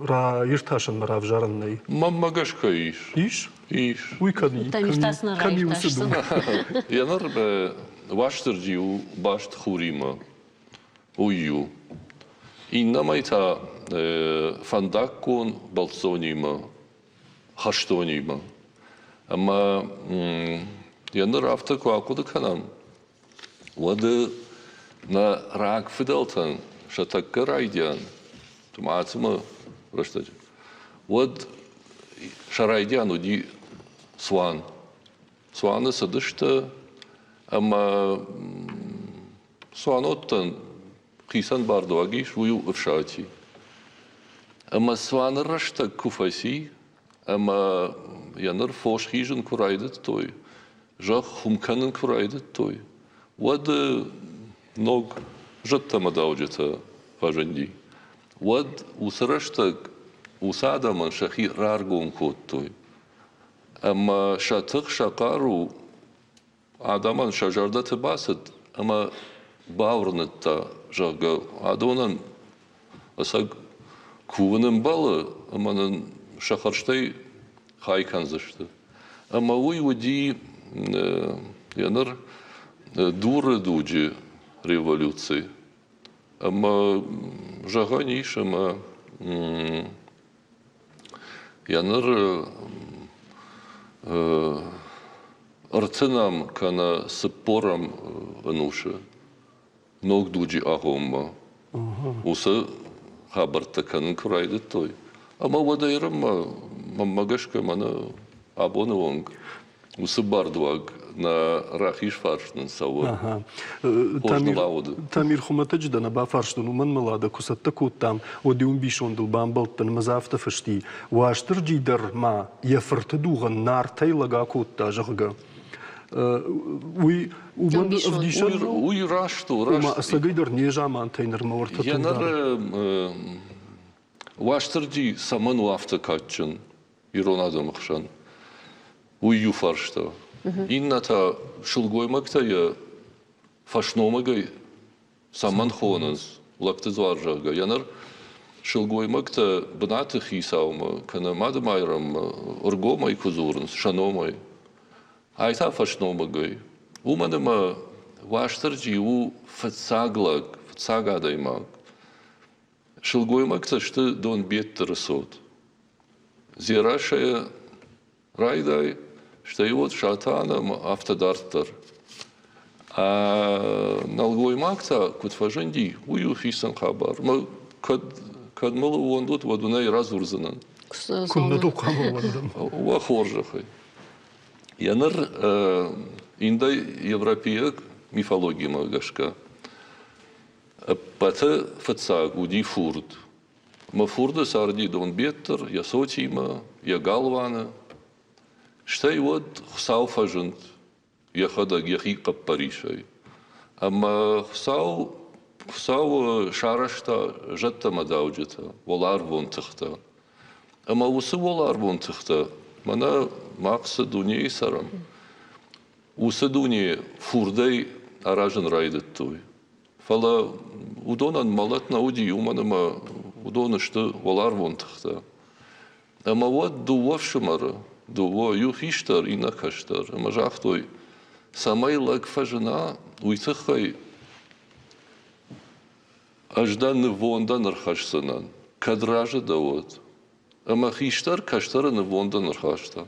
раиртасӕнмӕ равзарӕн нӕй? Мӕнмӕ гӕсгӕ ис. Ис? Ис. Уый кӕм и? Кӕм и уыцы дуг? Йӕ ныр Уастырджи у баст хуримӕ. Уый у. Иннӕмӕй та фӕндаггон бӕлццонимӕ, хӕстонимӕ. Ӕмӕ йӕ ныр афтӕ куы ахъуыды кӕнӕм, Уӕд нӕ рагфыдӕлтӕн сӕ тӕккӕ райдиан, цыма рӕстӕджы, уӕд сӕ райдиан уыди цуан. Цуаны цыдысты ӕмӕ цуанӕттӕн хицӕн бардуаг ис, уый у Ӕфсати. Ӕмӕ цуаны рӕстӕг куы фӕци, ӕмӕ йӕ ныр фос хизын куы райдыдтой, зӕхх хуым кӕнын куы райдыдтой, уӕд ног зӕдтӕ ӕмӕ дауджытӕ фӕзынди. Уӕд уыцы рӕстӕг уыцы адӕмӕн сӕхи раргом кодтой. Ӕмӕ сӕ тых, сӕ хъару адӕмӕн сӕ зӕрдӕты бацыд ӕмӕ бауырныдта, зӕгъгӕ, адонӕн ӕцӕг кувын ӕмбӕлы ӕмӕ нын сӕ хӕрзтӕй хай кӕндзысты. Ӕмӕ уый уыди йӕ ныр дуры дуджы революци. Ӕмӕ зӕгъӕн ис, ӕмӕ йӕ ныр ӕртынӕм кӕнӕ цыппорӕм ӕнусы ног дуджы агъоммӕ уыцы хабӕрттӕ кӕнын куы райдыдтой, ӕмӕ уӕдӕй ӕрӕгмӕ, мӕнмӕ гӕсгӕ, мӕнӕ абоны онг уыцы бардуаг Нӕ рахиз фарс нын цӕуы. Хорз ныл ауды. Тамир, хуымӕтӕджы дӕ нӕ бафарстон, уымӕн мӕ Лада куы цӕттӕ кодтам, уӕд иу ӕмбисондыл бамбӕлдтӕн ӕмӕ дзы афтӕ фысти: Уастырджи дӕр ма йӕ фырты дугъӕн Нартӕй лӕг акодта, зӕгъгӕ. Уый уымӕн ӕвдисӕн Уый раст у, раст. Ома ӕцӕгӕйдӕр незамантӕй нырмӕ уӕртӕ Йӕ ныр Уастырджи цӕмӕн у афтӕ кадджын ирон адӕмы хсӕн? Уый иу фарста. Иннӕ та сылгоймӕгтӕ йӕ фӕсномыгӕй цӕмӕн хонынц лӕгты дзуар, зӕгъгӕ. Йӕ ныр сылгоймӕгтӕ бынаты хицаумӕ кӕнӕ Мадымайрӕммӕ ӕргомӕй куы дзурынц сӕ номӕй, ай та фӕсномыгӕй. Уымӕн ӕмӕ Уастырджи у фыццаг лӕг, фыццаг адӕймаг. Сылгоймӕгтӕ сты Донбеттыры цот. Дзерассӕйӕ райдай, стӕй уӕд Сатана ӕмӕ афтӕ дарддӕр. Нӕлгоймаг та куыд фӕзынди, уый у хицӕн хабар. Мӕ кӕд, кӕд мыл ӕууӕндут, уӕд уын ӕй радзурдзынӕн. Куыннӕ дыл хъуамӕ ууӕндӕм? Уӕ хорзӕхӕй. Йӕ ныр индоевропейаг мифологимӕ гӕсгӕ ӕппӕты фыццаг уыди фурд. Мӕ фурды царди Донбеттыр йӕ цотимӕ, йӕ галуаны. Стӕй уӕд Хуыцау фӕзынд йӕхӕдӕг йӕхи хъӕппӕрисӕй. Ӕмӕ Хуыцау, Хуыцау сарӕзта зӕдтӕ мӕ дауджытӕ, уӕларвон тыхтӕ. Ӕмӕ уыцы уӕларвон тыхтӕ, мӕнӕ мах цы дунейы цӕрӕм, уыцы дуне фурдӕй аразын райдыдтой. Фӕлӕ уыдонӕн мӕлӕт нӕ уыди, уымӕн ӕмӕ уыдон сты уӕларвон тыхтӕ. Ӕмӕ уӕд дыууӕ фсымӕры, дыууӕ, иу хистӕр, иннӕ кӕстӕр, ӕмӕ загътой, цӕмӕй лӕг фӕзына, уый тыххӕй ӕз дӕ нывондӕн ӕрхӕсдзынӕн, кӕд разы дӕ, уӕд. Ӕмӕ хистӕр кӕстӕры нывондӕн ӕрхаста.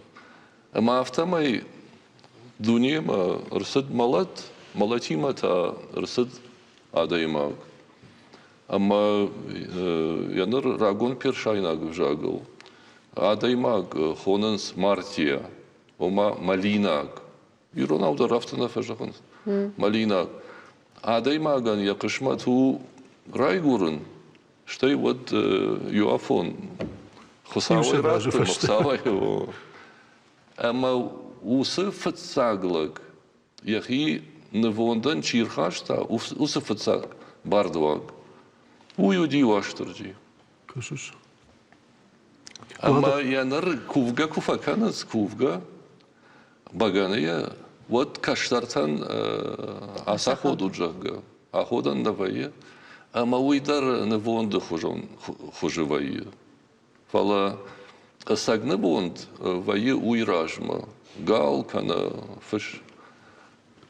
Ӕмӕ афтӕмӕй дунемӕ ӕрцыд мӕлӕт, мӕлӕтимӕ та ӕрцыд адӕймаг. Ӕмӕ йӕ ныр рагон персайнаг ӕвзагыл адӕймаг хонынц мартия, ома мӕлинаг. Иронау дӕр афтӕ нӕ фӕзӕгъынц. Мӕлинаг. Адӕймагӕн йӕ хъысмӕт у райгуырын, Стӕй уӕд иу афон Хуыцауӕй радты, Хуыцауӕй. Ӕмӕ уыцы фыццаг лӕг йӕхи нывондӕн чи рхаста, уыцы фыццаг бардуаг, уый уыди Уастырджи. Кӕсыс? Ӕмӕ йӕ ныр кувгӕ куы фӕкӕнынц, кувгӕ, бӕгӕныйӕ, уӕд кӕстӕртӕн ацаходут, зӕгъгӕ, аходӕн нӕ вӕййы, ӕмӕ уый дӕр нывонды хуызон хуызы вӕййы. Фӕлӕ ӕцӕг нывонд вӕййы уый размӕ, гал кӕнӕ фыс.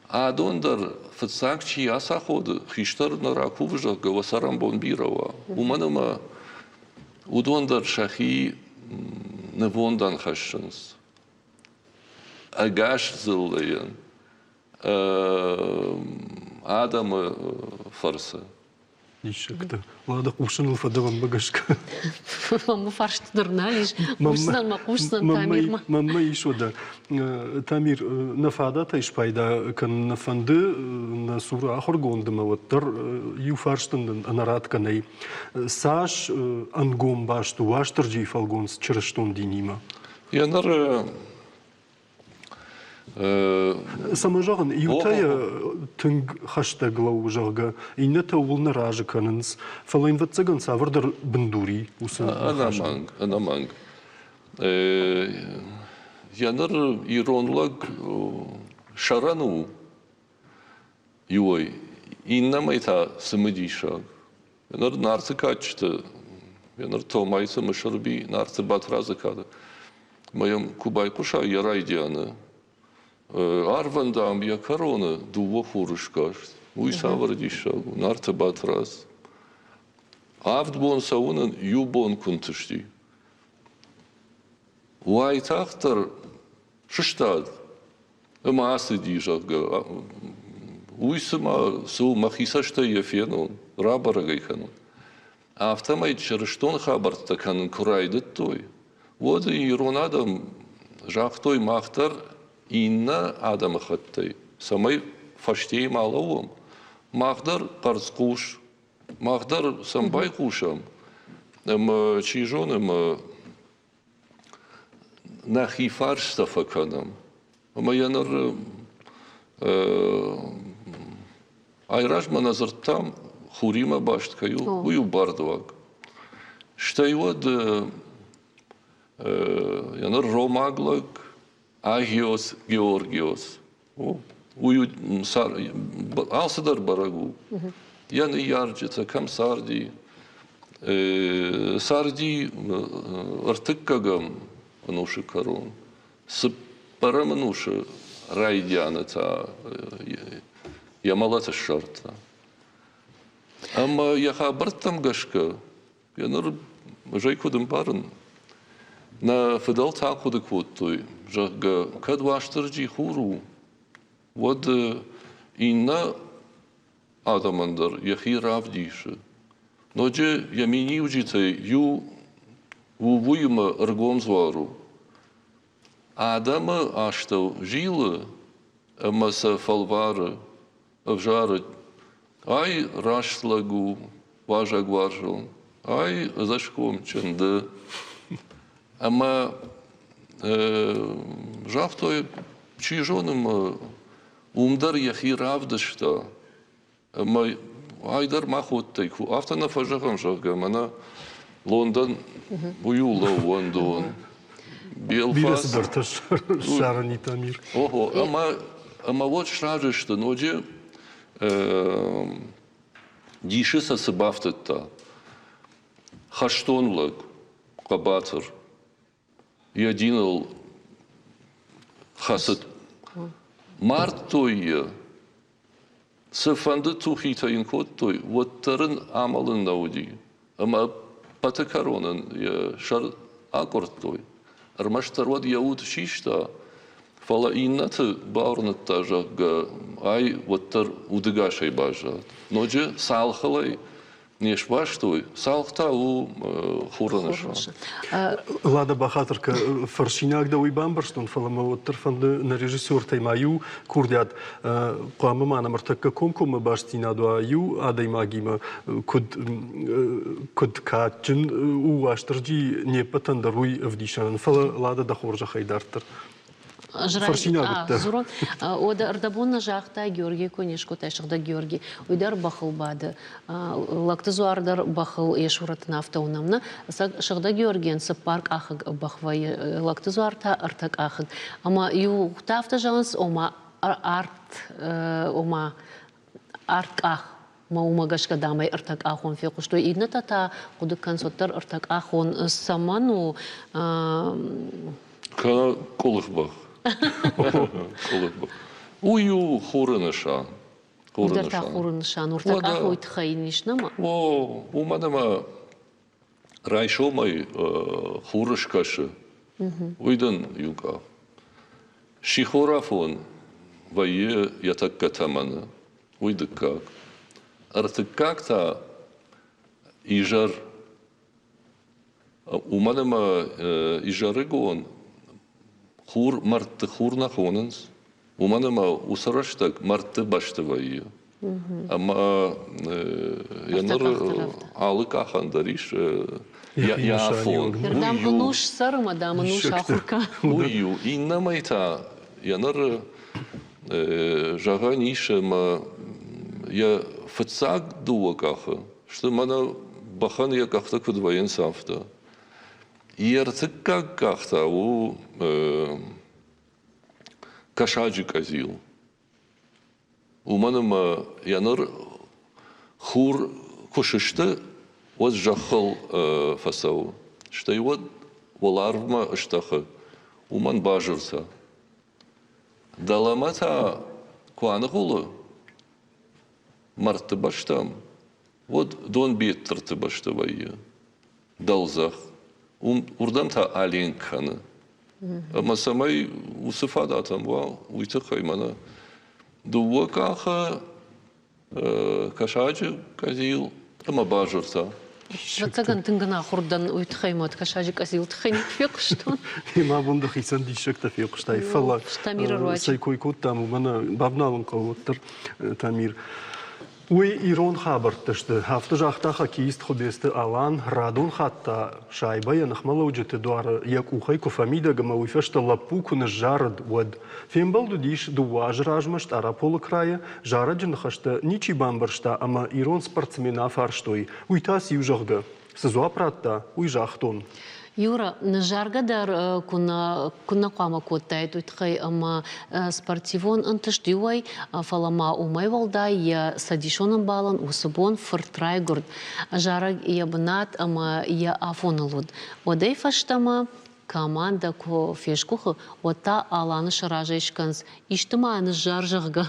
Адон дӕр фыццаг чи ацаходы, хистӕр нӕ ракувы, зӕгъгӕ, уӕ цӕрӕнбон бирӕ уа, уымӕн ӕмӕ уыдон дӕр сӕхи нывондӕн хӕссынц. Ӕгас дзыллӕйӕн адӕмы фӕрцы. Диссӕгтӕ. Лада хъусыныл фӕдӕвӕнмӕ гӕсгӕ. Мӕнмӕ фарст дӕр нал ис. Хъусдзӕн мӕ, хъусдзӕн Тамирмӕ. Мӕнмӕ ис уӕдӕ. Тамир, нӕ фадатӕй спайда кӕнын нӕ фӕнды нӕ цуры ахуыргонд ӕмӕ уӕддӕр иу фарст ын ӕнӕратгӕ нӕй. Цас ӕнгом баст у Уастырджийы фӕлгонц чырыстон динимӕ? Йӕ ныр Цӕмӕ зӕгъын, иутӕ йӕ тынг хӕстӕг лӕууы, зӕгъгӕ, иннӕтӕ ууыл нӕ разы кӕнынц, фӕлӕ йын, ӕвӕццӕгӕн, цавӕрдӕр бындур и уыцы ныхасӕн. Ӕнӕмӕнг, ӕнӕмӕнг. Йӕ ныр ирон лӕг сӕрӕн у иуӕй, иннӕмӕй та цымыдисаг. Ныр Нарты кадджыты, ныр Томайты Мысырби, Нарты Батрадзы кады, ӕмӕ йӕм куы байхъусай йӕ райдианы, арвӕн, дам, йӕ кӕроны дыууӕ хуры скаст. Уый цавӕр диссаг у, Нарты Батрадз. Авд бон цӕуын ын иу бон куы нтысти. Уайтагъддӕр сыстад ӕмӕ ацыди, зӕгъгӕ, уый цыма цы у, мӕхи цӕстӕй йӕ фенон, рабӕрӕг ӕй кӕнон. Афтӕмӕй чырыстон хабӕрттӕ кӕнын куы райдыдтой, уӕд ирон адӕм загътой, мах дӕр иннӕ адӕмыхаттӕй, цӕмӕй фӕстейы ма лӕууӕм, мах дӕр къӕрцхъус, мах дӕр сӕм байхъусӕм, ӕмӕ чи зоны, ӕмӕ нӕхи фарста фӕкӕнӕм. Ӕмӕ йӕ ныр айразмӕ нӕ дзырдтам, хуримӕ баст кӕй у, уый у бардуаг. Стӕй уӕд йӕ ныр ромаг лӕг Агиос Георгиос. Уый алцыдӕр бӕрӕг у. Йӕ ныййарджытӕ кӕм царди, царди ӕртыккӕгӕм ӕнусы кӕрон. Цыппӕрӕм ӕнусы райдианы та йӕ мӕлӕт ссардта. Ӕмӕ йӕ хабӕрттӕм гӕсгӕ йӕ ныр ӕз ӕй куыд ӕмбарын, нӕ фыдӕлтӕ ахъуыды кодтой, зӕгъгӕ, кӕд Уастырджи хур у, уӕд иннӕ адӕмӕн дӕр йӕхи равдисы. Ноджы йӕ миниуджытӕй иу у уыимӕ ӕргом дзуар у. Адӕмы астӕу зилы ӕмӕ сӕ фӕлвары, ӕвзары. Ай раст лӕг у, уазӕгуарзон, ай ӕдзӕсгомджын ды. Ӕмӕ загътой, чи зоны мӕ уым дӕр йӕхи равдыста. Ӕмӕ ай дӕр махуӕттӕй ку афтӕ нӕ фӕзӕгъӕм, зӕгъгӕ, мӕнӕ Лондон уый у лӕууӕндон. Бирӕ цыдӕртӕ ссарын и Тамир. Охо, ӕмӕ ӕмӕ уӕд сразы сты ноджы дисы сӕ цы бафтыдта. Хӕстон лӕг, хъӕбатыр, йӕ диныл хӕцыд. Мардтой йӕ, цыфӕнды тухитӕ йын кодтой, уӕддӕр ын амӕлын нӕ уыди. Ӕмӕ ӕппӕты кӕрон ын йӕ сӕр акъуырдтой. Ӕрмӕстдӕр уӕд йӕ уд систа, фӕлӕ иннӕты бауырныдта, зӕгъгӕ, ай уӕддӕр удыгасӕй баззад. Ноджы цалхылӕй не сбастой, цалх та у хуры нысан. Лада бахатыр кӕ, фӕрсинаг дӕ уый бамбӕрстон, фӕлӕ мӕ уӕддӕр фӕнды нӕ режиссертӕй ма иу курдиат. Хъуамӕ ма нӕм ӕртӕккӕ комкоммӕ бастдзинад уа иу адӕймагимӕ, куыд, куыд кадджын у Уастырджи не ппӕтӕн дӕр уый ӕвдисӕнӕн. Фӕлӕ Лада дӕ хорзӕхӕй дарддӕр. Дзурон. Уӕдӕ ӕрдӕбон нӕ загъта Георгий куы не скодтай сыгъдӕг Георгий, уый дӕр бӕхыл бады. Лӕгты дзуар дӕр бӕхыл йӕ сурӕт ын афтӕ уынӕм нӕ. Сыгъдӕг Георгийӕн цыппаркъахыг бӕх вӕййы, лӕгты дзуар та ӕртӕкъахыг. Ӕмӕ иу та афтӕ зӕгъынц, ома арт, ома арткъах мӕ уымӕ гӕсгӕ дамӕй ӕртӕкъахон фехъуыстой. Иннӕтӕ та хъуыды кӕнынц, уӕддӕр ӕртӕкъахон цӕмӕн у? Кӕнӕ къуылых бӕх. Къуылых бӕх. Уый у хуры нысан. Хуры нысан. Та хуры нысан. Ӕртӕкъах уый тыххӕй ис нӕма? О, уымӕн ӕмӕ райсомӕй хур скӕсы, уый дын иу къах. Сихорафон вӕййы йӕ тӕккӕ тӕмӕны, уый дыккаг. Ӕртыккаг та изӕр. Уымӕн ӕмӕ изӕрыгон хур мӕрдты хур нӕ хонынц, уымӕн ӕмӕ уыцы рӕстӕг мӕрдты бӕсты вӕййы. Ӕмӕ йӕ ныр алы къахӕн дӕр ис йӕ афон. Дам ӕнус цӕры ӕмӕ дам ӕнус ахуыр кӕн. Уый у. Иннӕмӕй та йӕ ныр зӕгъӕн ис ӕмӕ йӕ фыццаг дыууӕ къахы сты мӕнӕ бӕхӕн йӕ къӕхтӕ куыд вӕййынц, афтӕ. Йе ртыккаг къах та у кӕсаджы къӕдзил. Уымӕн ӕмӕ йӕ ныр хур куы сысты, уӕд зӕххыл фӕцӕуы, стӕй уӕд уӕларвмӕ стӕхы, уымӕн базыртӕ. Дӕлӕмӕ та куы аныгъуылы мӕрдты бӕстӕм, уӕд Донбеттырты бӕсты вӕййы дӕлдзӕх, уым уырдӕм та аленк кӕны. Ӕмӕ цӕмӕй уыцы фадатӕн уа, уый тыххӕй мӕнӕ дыууӕ къахы кӕсаджы къӕдзил ӕмӕ базыртӕ. Ӕвӕццӕгӕн, тынг ӕнахуыр дӕн, уый тыххӕй мӕ кӕсаджы къӕдзил тыххӕй никуы фехъуыстон. Мӕ бон дӕхицӕн диссӕгтӕ фехъуыстай, фӕлӕ цӕй кой кодтам, уымӕн бавналын хъӕуы уӕддӕр, Тамир. Уый ирон хабӕрттӕ сты, афтӕ загъта хоккеист Хуыбецты Алан, радон хатт та шайбӕ йӕ ныхмӕлӕуджыты дуары йӕ къухӕй куы фӕмидӕг ӕмӕ уый фӕстӕ лӕппу куы ныззарыд, уӕд. Фембӕлд уыдис дыууӕ азы размӕ Стъараполы крайы, зарӕджы ныхӕстӕ ничи бамбӕрста ӕмӕ ирон спортсмены афарстой, уый та циу, зӕгъгӕ. Цы дзуапп радта, уый загътон. Юра, ныззаргӕ дӕр куы нӕ хъуамӕ кодтаид уый тыххӕй ӕмӕ спортивон ӕнтыст иуӕй, фӕлӕ ма уымӕй уӕлдай йӕ цӕдисон ӕмбалӕн уыцы бон фырт райгуырд. Зарӕг йӕ бынат ӕмӕ йӕ афоныл уыд. Уӕдӕй фӕстӕмӕ командӕ куы фесгуыхы, уӕд та Аланы сӕ разӕй скӕнынц, исты ма ныззар, зӕгъгӕ.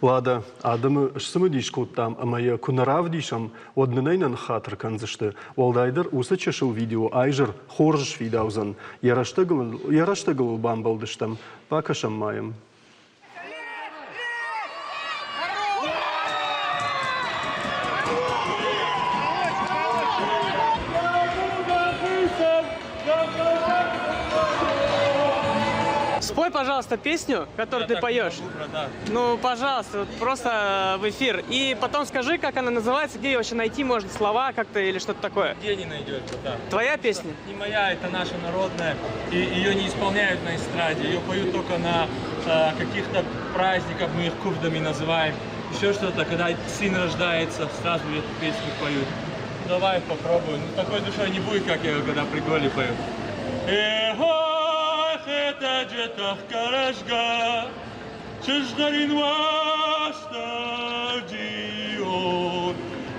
Уӕдӕ адӕмы сцымыдис кодтам ӕмӕ йӕ куы нӕ равдисӕм, уӕд нын ӕй нӕ ныххатыр кӕндзысты. Уӕлдайдӕр уыцы чысыл видео айзӕр хорз сфидаудзӕн. Йӕ рӕстӕгыл, йӕ рӕстӕгыл ыл бамбӕлдыстӕм. Бакӕсӕм ма йӕм. Спой, пожалуйста, песню, которую ты поешь. Ну, пожалуйста, вот просто в эфир. И потом скажи, как она называется, где ее вообще найти можно, слова как-то или что-то такое. Где не найдешь, да. Твоя песня? Не моя, это наша народная. И ее не исполняют на эстраде, ее поют только на каких-то праздниках, мы их курдами называем. Еще что-то, когда сын рождается, сразу эту песню поют. Давай попробуем. Ну, такой душой не будет, как я когда при голе пою. Эх, это джетах карашга, Чызгъӕрин Уастырджион,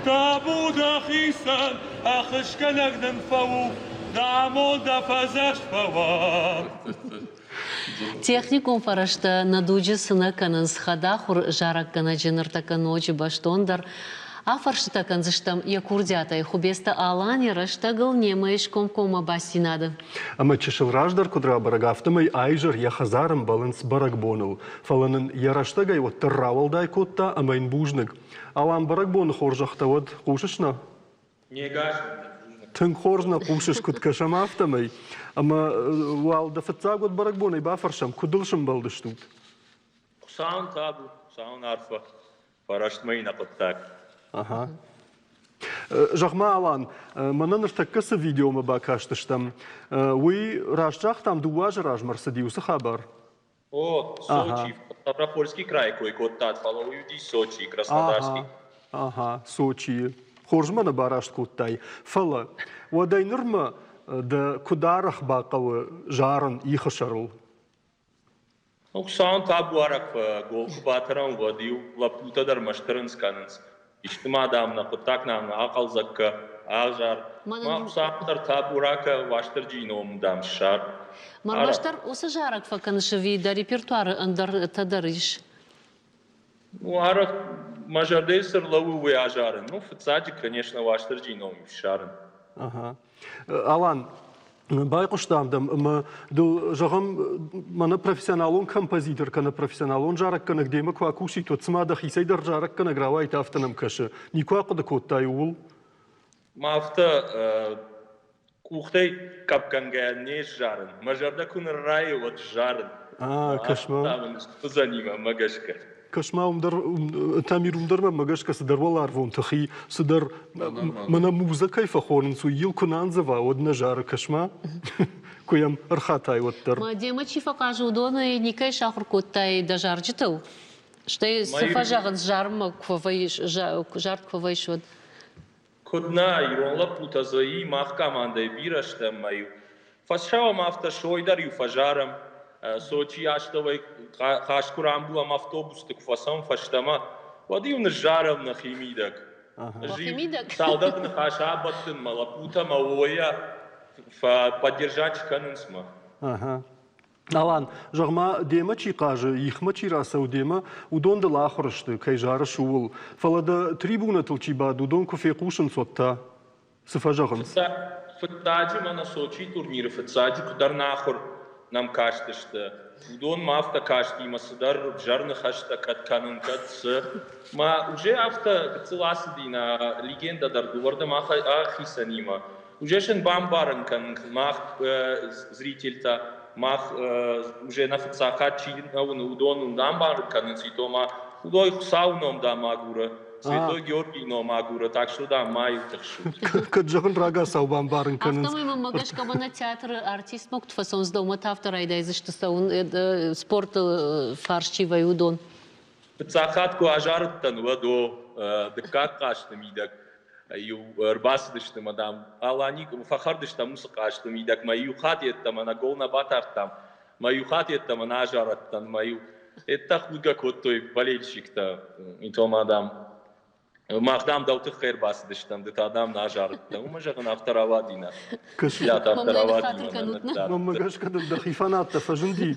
табу дӕхицӕн, ӕххуысгӕнӕг нын фӕу, дӕ амонд дӕ фӕдзӕхст фӕуа. Техникон фӕрӕзтӕ нӕ дуджы цы нӕ кӕнынц, хӕдахуыр зарӕггӕнӕджы ныртӕккӕ ноджы бӕстондӕр афӕрстытӕ кӕндзыстӕм йӕ курдиатӕй Хуыбецты Алан йӕ рӕстӕгыл немӕ скомкоммӕ бастдзинады. Ӕмӕ чысыл раздӕр куыд рабӕрӕг, афтӕмӕй айзӕр йӕ хӕдзар ӕмбӕлынц бӕрӕгбоныл, фӕлӕ нын йӕ рӕстӕгӕй уӕддӕр рауӕлдай кодта ӕмӕ йын бузныг. Алан бӕрӕгбоны хорзӕхтӕ уӕд хъусыс нӕ? Не гас. Тынг хорз нӕ хъусыс, куыд кӕсӕм, афтӕмӕй. Ӕмӕ уал дӕ фыццаг уӕд бӕрӕгбонӕй бафӕрсӕм, куыд ыл сымбӕлдыстут? Хуыцауӕн табу, Хуыцауӕн арфӕ. Фӕрӕстмӕ нӕ хъуыддаг. Ага. Зӕгъ-ма, Алан, мӕнӕ ныртӕккӕ цы видеомӕ бакастыстӕм, уый раст загътам, дыууӕ азы размӕ рцыди уыцы хабар? О, Сочи, Ставропольский крайы кой кодтат, фӕлӕ уый уыди Сочи, Краснодарский. Ага, Сочийы. Хорз мӕ нӕ бараст кодтай. Фӕлӕ уӕдӕй нырмӕ дӕ куыд арӕх бахъӕуы зарын ихы сӕрыл? Ну, Хуыцауӕн табуарӕг гол куы батӕрӕм, уӕд-иу лӕппутӕ дӕр мӕстырынц кӕнынц. Исты ма, дам, нӕ хъуыддаг нӕм ахъӕлдзӕг кӕ, азар. Ма Хуыцауӕн дӕр табу ракӕ, Уастырджийы ном, дам, ссар. Ӕрмӕстдӕр уыцы зарӕг фӕкӕныс ӕви дӕ репертуары ӕндӕртӕ дӕр ис? Ну, арӕх мӕ зӕрдӕйы цы рлӕууы, уый азарын. Ну, фыццаджы, конечно, Уастырджийы ном ссарын. Ага. Алан, байхъуыстам дӕм ӕмӕ дыл, зӕгъӕм, мӕнӕ профессионалон композитор кӕнӕ профессионалон зарӕггӕнӕг демӕ куы акусит, уӕд цыма дӕхицӕй дӕр зарӕггӕнӕг рауайт, афтӕ нӕм кӕсы. Никуы ахъуыды кодтай ууыл? Ма афтӕ къухтӕй къӕпгӕнгӕ не сзарын. Мӕ зӕрдӕ куы ныррайы, уӕд сзарын. А, кӕс-ма. Уыдзӕни мӕ гӕсгӕ. Кӕс-ма, уым дӕр, Тамир, уым дӕр мӕмӕ гӕсгӕ цыдӕр уӕларвон тыхи, цыдӕр мӕнӕ музӕ кӕй фӕхонынц, уый йыл куы нӕ андзӕва, уӕд нӕ зары, кӕс-ма, куы йӕм ӕрхатай, уӕддӕр. Ма демӕ чи фӕхъазы, уыдонӕй никӕй сахуыр кодтай дӕ зарджытыл? Стӕй цы фӕзӕгъынц, зарынмӕ куы фӕвӕййыс, зард куы фӕвӕййыс, уӕд? Куыд нӕ, ирон лӕппутӕ дзы и, мах командӕйы бирӕ стӕм ӕмӕ-иу фӕцӕуӕм афтӕ, сой дӕр-иу фӕзарӕм. Сочийы астӕуӕй хъазт куы рамбулӕм, автобусты куы фӕцӕуӕм фӕстӕмӕ, уӕд-иу ныззарӕм нӕхи мидӕг. Ӕз-иу цалдӕр ныхас абӕттын мӕ лӕппутӕ мӕ уойӕ поддержать кӕнынц мӕ. Алан, зӕгъ-ма, демӕ чи хъазы, ихмӕ чи рацӕуы демӕ, уыдон дыл ахуыр сты, кӕй зарыс, ууыл. Фӕлӕ дӕ трибунӕтыл чи бады, уыдон куы фехъусынц, уӕд та цы фӕзӕгъынц? Фыццаджы мӕнӕ Сочийы турниры фыццаджы куыддӕр нӕ ахуыр. нӕм кастысты. Уыдонмӕ афтӕ касти мӕ цыдӕр ӕвзӕр ныхӕстӕ кӕд кӕнын, кӕд цы. Мӕ уже афтӕ гыццыл ацыди нӕ легендӕ дӕр дыууӕрдӕм ахицӕнимӕ. Уже сын бамбарын кӕнын мах зрительтӕ, мах уже нӕ фыццаг хатт чи нӕ уыны, уыдон бамбарын кӕнынц, и то ма худой Хуыцауы ном дам агуры, Святой Георгийы ном агуры, так что дам ма-иу тыхсут. Кӕд зӕгъын рагацау бамбарын кӕнынц. Афтӕмӕй мӕнмӕ гӕсгӕ мӕнӕ театры артистмӕ куыд фӕцӕуынц, дӕумӕ та афтӕ райдайдзысты цӕуын спорты фарс чи вӕййы, уыдон. Фыццаг хатт куы азарыдтӕн, уӕд о, дыккаг хъазты мидӕг иу ӕрбацыдысты мӕ, дам, Алани фӕхӕрд стӕм уыцы хъазты мидӕг, мӕ иу хатт йеддӕмӕ нӕ гол нӕ батардтам, мӕ иу хатт йеддӕмӕ нӕ азарыдтӕн, мӕ иу еттӕ худгӕ кодтой болельщиктӕ, и то ма, дам, мах, дам, дӕу тыххӕй ӕрбацыдыстӕм, ды та, дам, нӕ азарыдтӕ. Уымӕ, зӕгъын, афтӕ рауади нӕ. Афтӕ рауади мӕнӕ. Мӕнмӕ гӕсгӕ дын дӕхи фанаттӕ фӕзынди.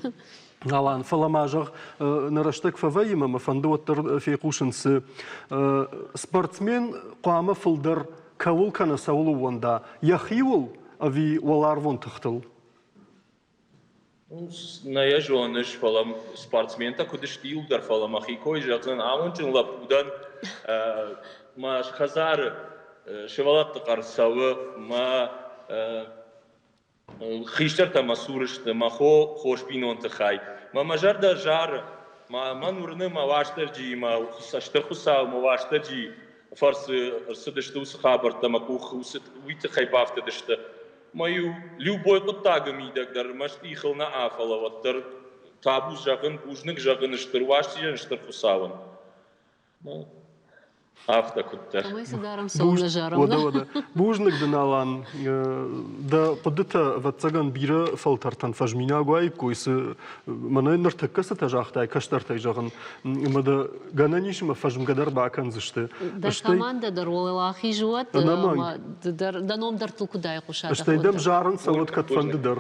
Алан, фӕлӕ ма зӕгъ, нӕ рӕстӕг фӕвӕййы мӕ фӕнды уӕддӕр фехъусын, цы спортсмен хъуамӕ фылдӕр кӕуыл кӕнӕ цӕуыл ууӕнда, йӕхиуыл ӕви уӕларвон тыхтыл? Нӕ йӕ зоныс, фӕлӕ спортсментӕ куыд сты иуылдӕр, фӕлӕ мӕхи кой зӕгъдзӕн, амондджын лӕппу дӕн. Мӕ хӕдзары сывӕллӕтты хъӕр цӕуы, мӕ Хистӕртӕ мӕ цуры сты, мӕ хо хорз бинонты хай. Мӕ мӕ зӕрдӕ зары, мӕн уырны мӕ Уастырджийы, мӕ Стыр Хуыцау мӕ Уастырджийы фӕрцы ӕрцыдысты уыцы хабӕрттӕ, мӕ къухы уый тыххӕй бафтыдысты. Мӕ-иу любой хъуыддагы мидӕг дӕр ӕрмӕст ихыл нӕ фӕлӕ уӕддӕр табу зӕгъын, бузныг зӕгъын Стыр Уастырджийӕн, Стыр Хуыцауӕн. Афтӕ куыддӕр. Цӕмӕй цы дарӕм, цӕуылнӕ зарӕм. Уӕдӕ, уӕдӕ. Бузныг дын, Алан. Дӕ хъуыдытӕ, ӕвӕццӕгӕн, бирӕ фӕлтӕртӕн фӕзминаг уаиккой, цы мӕнӕ ныртӕккӕ цытӕ загътай, кӕстӕртӕй зӕгъын, ӕмӕ дӕ гӕнӕн ис ӕмӕ фӕзмгӕ дӕр бакӕндзысты. Дӕ командӕ дӕр уӕлахиз уӕд, ӕмӕ дӕ ном дӕр куыд айхъуса. Стӕй дӕм зарын цӕуӕд кӕдфӕнды дӕр.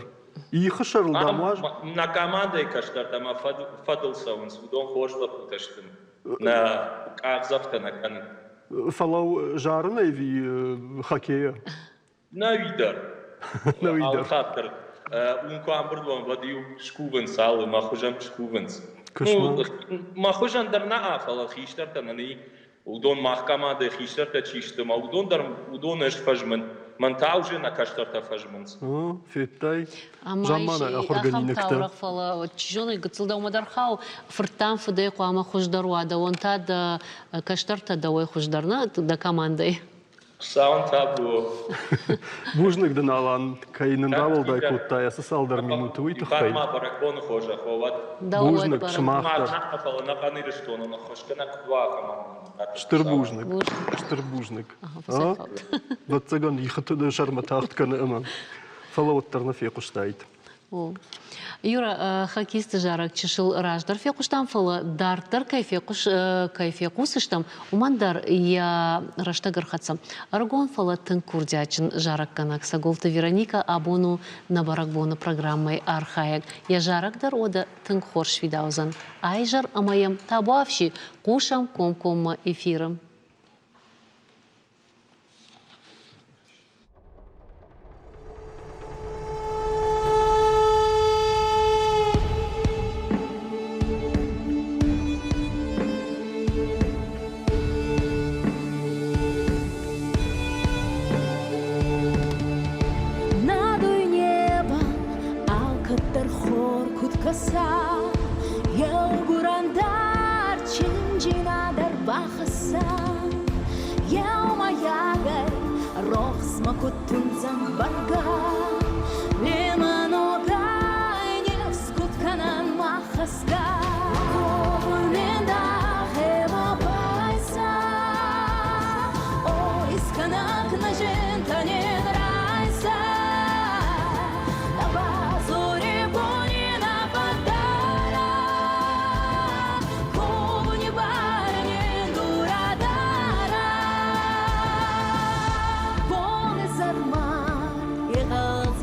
Ихы сӕрыл дам уаз. Нӕ командӕйы кӕстӕртӕ мӕ фӕдыл цӕуынц, уыдон хорз лӕппутӕ сты. Нӕ къахдзӕфтӕ нӕ кӕнын. Фӕлӕ зарын ӕви хоккейӕ? Нӕуи дӕр. Нӕуи дӕр. Алы хатт дӕр уым куы амбырд уӕм, уӕд-иу скувынц алы, мӕ хуызӕн скувынц. Ну, мӕ хуызӕн дӕр нӕ, фӕлӕ хистӕртӕ нӕ уыдон мах командӕйы хистӕртӕ чи сты, мӕ уыдон дӕр уыдон ӕз фӕзмын. Мӕн та уже нӕ кӕстӕртӕ фӕзмынц. Федтай? Замманай ахуыргӕнинӕгтӕ. Таурӕгъ, фӕлӕ чи зоны, гыццыл дӕумӕ дӕр хауы, фырттӕм фыдӕй хъуамӕ хуыздӕр уа, дӕуӕн та дӕ кӕстӕртӕ дӕуӕй хуыздӕр нӕ дӕ командӕйы. Хуыцауӕн табу. Бузныг дын, Алан, кӕй нын рауӕлдай кодтай ацы цалдӕр минуты, уый тыххӕй. Ма бӕрӕгбоны хорзӕх уӕд. Бузныг, сымах дӕр. Фӕлӕ нӕхъӕн Ирыстонӕн ӕххуысгӕнӕг куыд уа, ахӕм Стыр бузныг. Стыр бузныг. Ӕвӕццӕгӕн, ихы сӕрмӕ тагъд кӕны ӕмӕ фӕлӕ уӕддӕр нӕ фехъуыстаид. О. Юра, хоккеисты зарӕг чысыл раздӕр фехъуыстам, фӕлӕ дарддӕр кӕй, фехъус, кӕй фехъусыстӕм, уымӕн дӕр йӕ рӕстӕг ӕрхӕццӕ. Ӕрыгон, фӕлӕ тынг курдиатджын зарӕггӕнӕг Цӕголты Вероникӕ абон у нӕ бӕрӕгбоны программӕйы архайӕг. Йӕ зарӕг дӕр уӕдӕ тынг хорз сфидаудзӕн. Айзӕр ӕмӕ йӕм табуафси хъусӕм комкоммӕ эфиры. Нӕ дуйнебӕл алкӕддӕр хор куд кӕса, еугурӕн дӕр чинджинадӕр бахӕсса. Еумӕйагӕй рохсмӕ куд тундзӕн бӕргӕ, Лимӕногӕй нифс куд кӕнӕн мах хӕсгӕ. Ковун дӕхемӕ байса, О, искӕнӕг нӕ зинтӕ нин райса. Нӕ базури буни нӕ фӕддарӕ, Ковуни барӕ нин дурадара. Бони сӕрмӕ игъӕлдзӕг.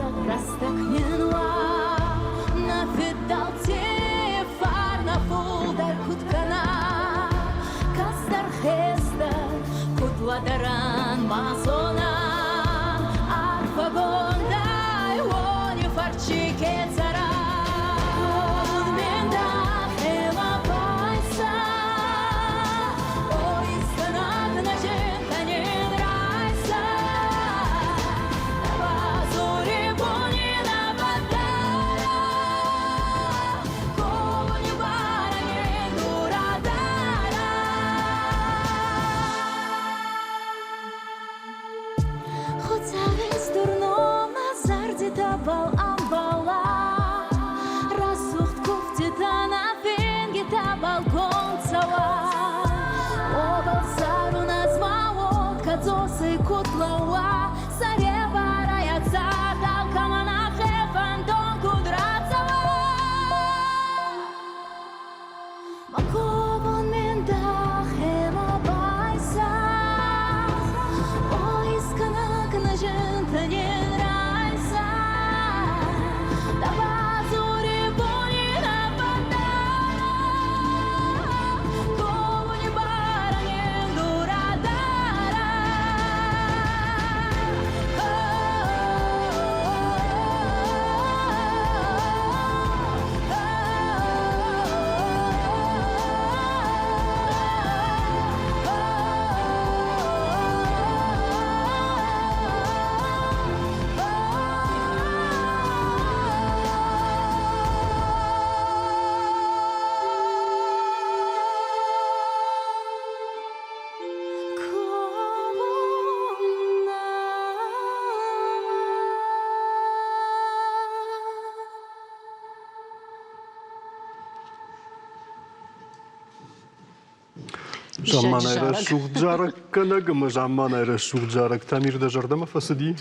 Замманай рӕсугъд зарӕггӕнӕг ӕмӕ замманай рӕсугъд зарӕг Тамир дӕ зӕрдӕмӕ фӕцыди?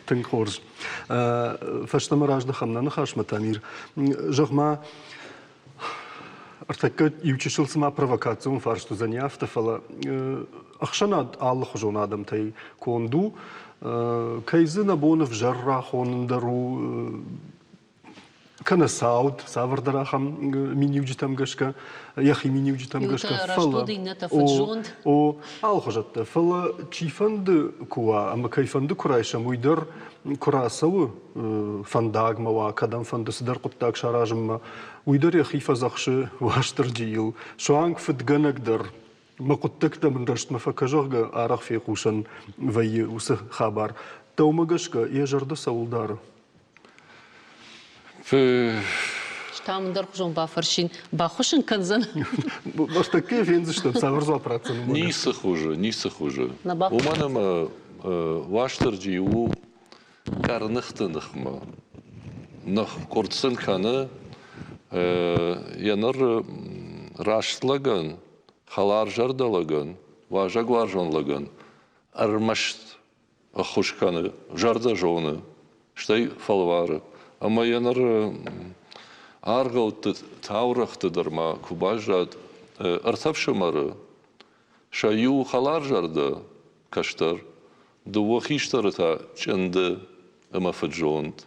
Тынг хорз. Фӕстӕмӕ раздӕхӕм нӕ ныхасмӕ, Тамир. Зӕгъ-ма, ӕртӕккӕ иучысыл цыма провокацион фарст уыдзӕни афтӕ, фӕлӕ ӕхсӕнад алыхуызон адӕмтӕй конд у. Кӕй дзы нӕ бон ӕвзӕр рахонын дӕр у, кӕнӕ цауд, цавӕрдӕр ахӕм миниуджытӕм гӕсгӕ, йӕхи миниуджытӕм гӕсгӕ, фӕлӕ о, алыхуызӕттӕ, фӕлӕ чифӕнды куы уа ӕмӕ кӕйфӕнды куы райсӕм, уый дӕр куы рацӕуы фӕндагмӕ уа, кӕдӕмфӕнды цыдӕр хъуыддаг саразынмӕ, уый дӕр йӕхи фӕдзӕхсы Уастырджийыл. Суанг фыдгӕнӕг дӕр мӕ хъуыддӕгтӕ мын рӕстмӕ фӕкӕ, зӕгъгӕ, арӕх фехъусӕн вӕййы уыцы хабар. Дӕумӕ гӕсгӕ йӕ зӕрдӕ цӕуыл дары? Стӕм ӕндӕрхуызон бафӕрсин, баххуыс ын кӕндзӕн? Бӕстӕккӕ фендзыстӕм, цавӕр дзуапп ратдзӕн уымӕн? Ницы хуызы, ницы хуызы. Уымӕн ӕмӕ Уастырджи у къӕрныхты ныхмӕ. Ныхкъуырд сын кӕны йӕ ныр раст лӕгӕн, хӕларзӕрдӕ лӕгӕн, уазӕгуарзон лӕгӕн ӕрмӕст ӕххуыс кӕны, зӕрдӕ зоны, стӕй фӕлвары. Ӕмӕ йӕ ныр аргъӕутты, таурӕгъты дӕр ма куы баззад ӕртӕ фсымӕры, сӕ иу хӕларзӕрдӕ кӕстӕр, дыууӕ хистӕры та чъынды ӕмӕ фыд-зонд.